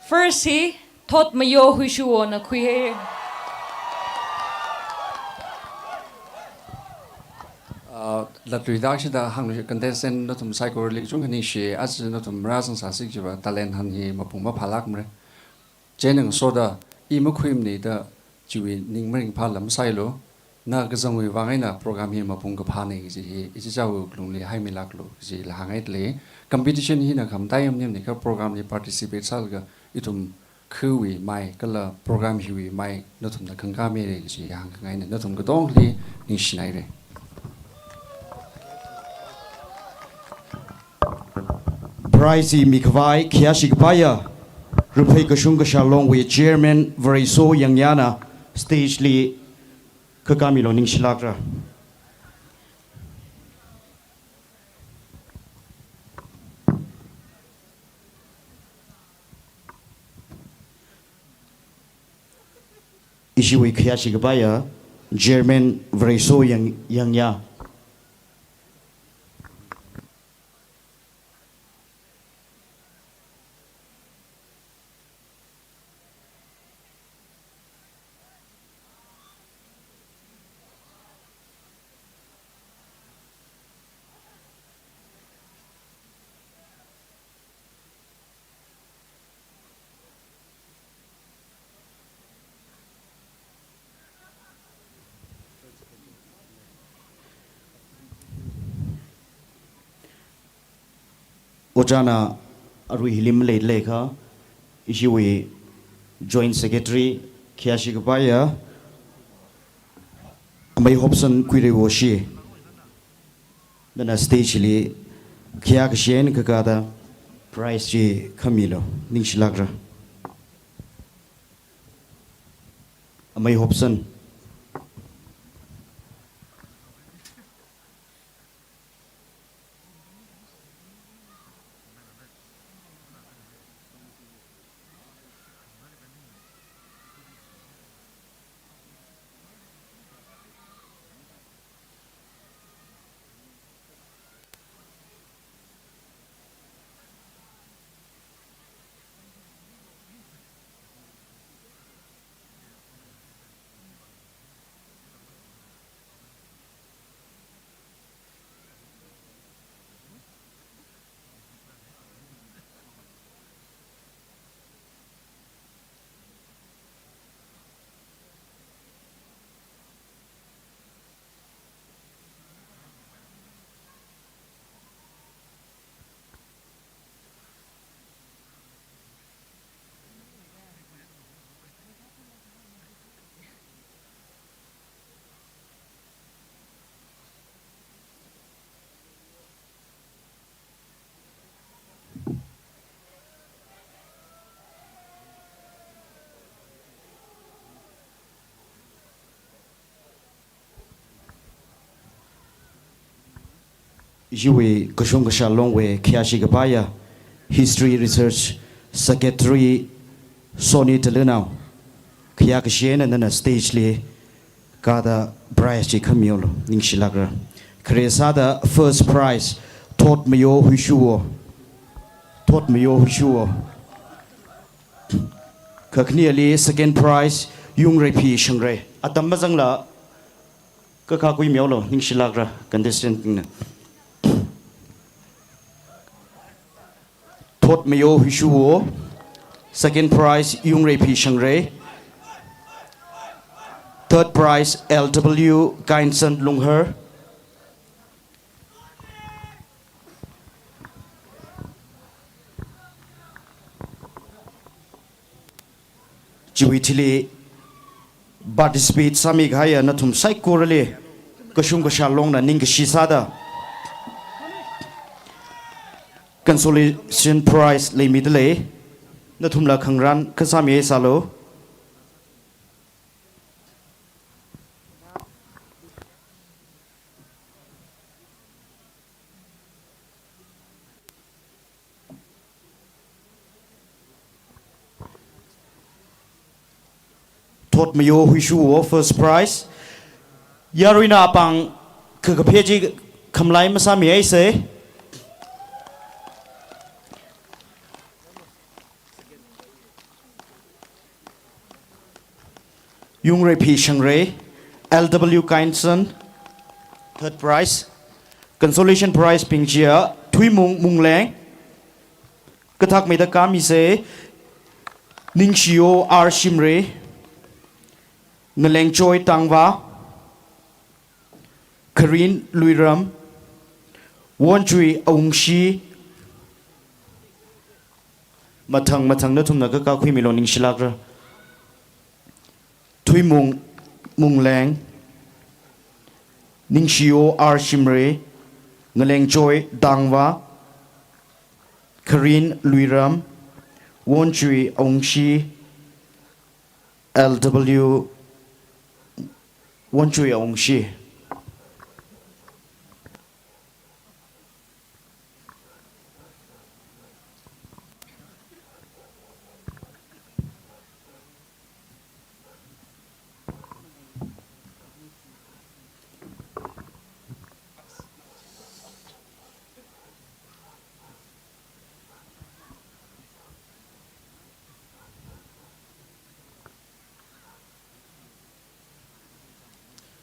First hi Thotmayo Huishuwona khuihaira. Ah, latlui dakshida hānglu contestant nathum saikorali chungkha ningshi, aja nathum rāzangsāsi kajiva talent han hi mapung maphālākmara. Chieina ngasoda, i makhuimanei da chiwui ning maringphā lam sāilu, na kazangwui vang eina program hi mapung kaphānei kaji hi, ichichāwui wuklungli haimilāklu kajila hāngngaida lei. Competition hina khamataiya maningmana kha program li participate sālaga ithum khawui mai, kala program hiwui mai, nathumna khangkāmira kaji hāngkhangaina, nathum katongli ningshinaira. Prize hi mikhavai khayāshi kapaiya, Ruphei Kashung Kashā Longwui Chairman Vareiso Yangyana stage li khakāmilu, ningshilākra. Ishiwui khayāshi kapaiya Chairman Vareiso Yang, Yangya. Ojāna arui hili maleilakha, ishiwui Joint Secretary khayāshi kapaiya Amei Hobson Kuireiwoshi, nana stage li khayākashi eina kakāda prize chi khamilu, ningshilākra. Amei Hobson. Ishiwui kashung kashā longwui khayāshi kapaiya History Research Secretary Sony Talenao, khayākashi eina nana stage li kāda prize chi khamilu, ningshilākra. Khare sāda first prize, Thotmayo Huishuwo. Thotmayo Huishuwo. Kakhaneli second prize, Yungreiphi Shangrei. Atam mazangla kakā khuimilu, ningshilākra, contestant bingna. Thotmayo Huishuwo, second prize, Yungreiphi Shangrei. Third prize, L W Kainson Lunghar. Chiwui thili participate sāmikahaiya nathum saikorali kashung kashā longna ningkashi sāda consolation prize leimidalei. Nathumla khangarān kasāmi sālu. Thotmayo Huishuwo first prize. Yaruina apāng kha kaphā chi khamlai masāmi aise. Yungreiphi Shangrei, L W Kainson, third prize. Consolation prize bing chiya Thuimung Mungleng, kathak mida kamise, Ningshiyo R Shimray, Ngalengchoi Tangva, Kharin Luiram, Wonchui Awungshi, mathang mathang nathumna kakā khuimilu, ningshilākra. Thuimung Mungleng, Ningshiyo R Shimray, Ngalengchoi Tangva, Kharin Luiram, Wonchui Awungshi, L W Wonchui Awungshi.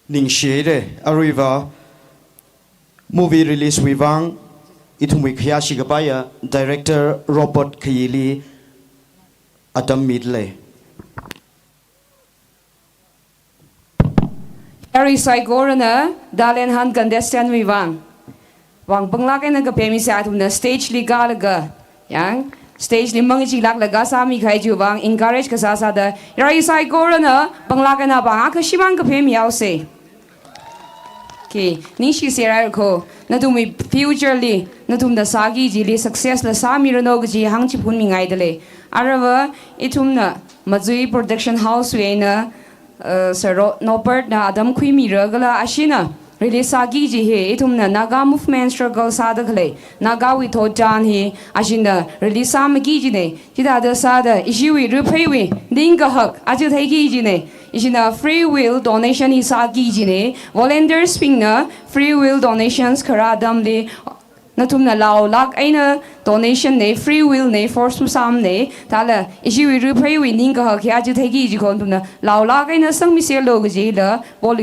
Ningshire, aruiva movie release wui vang ithumwui khayāshi kapaiya director Robert Khayili atam midalei. Yarui saikorana talent hunt contestant wui vang vang panglāk eina kaphemisa, athumna stage li kālaga, yang, stage li mangachee lāklaga sāmi kahai chiwui vang encourage kasā sāda, yarui saikorana panglāk eina vang akha shimān kaphemi haose. Okay, ningshi serai ko, nathumwui future li, nathumna sāki chili success la sāmiranu kaji hāngchiphun mingaidalei. Aruiva ithumna Majui Production House wui eina, uh, Sir Ro-, Norbert na atam khuimira kala ashina release sāki kaji hi ithumna Naga movement struggle sāda khalei Naga wui thotchan hi ashina release sāmiki kajina. Chithāda sāda ishiwui ruipheiwui ningkahak aja theiki kajina. Ishina free will donation hi sāki kajina. Volunteers bingna free will donations kharā atamli nathumna laolāk eina donation na, free will na, force masāmana. Thāla ishiwui ruipheiwui ningkahak hi aja theiki kaji khon nathumna laolāk eina sangmiselu kajila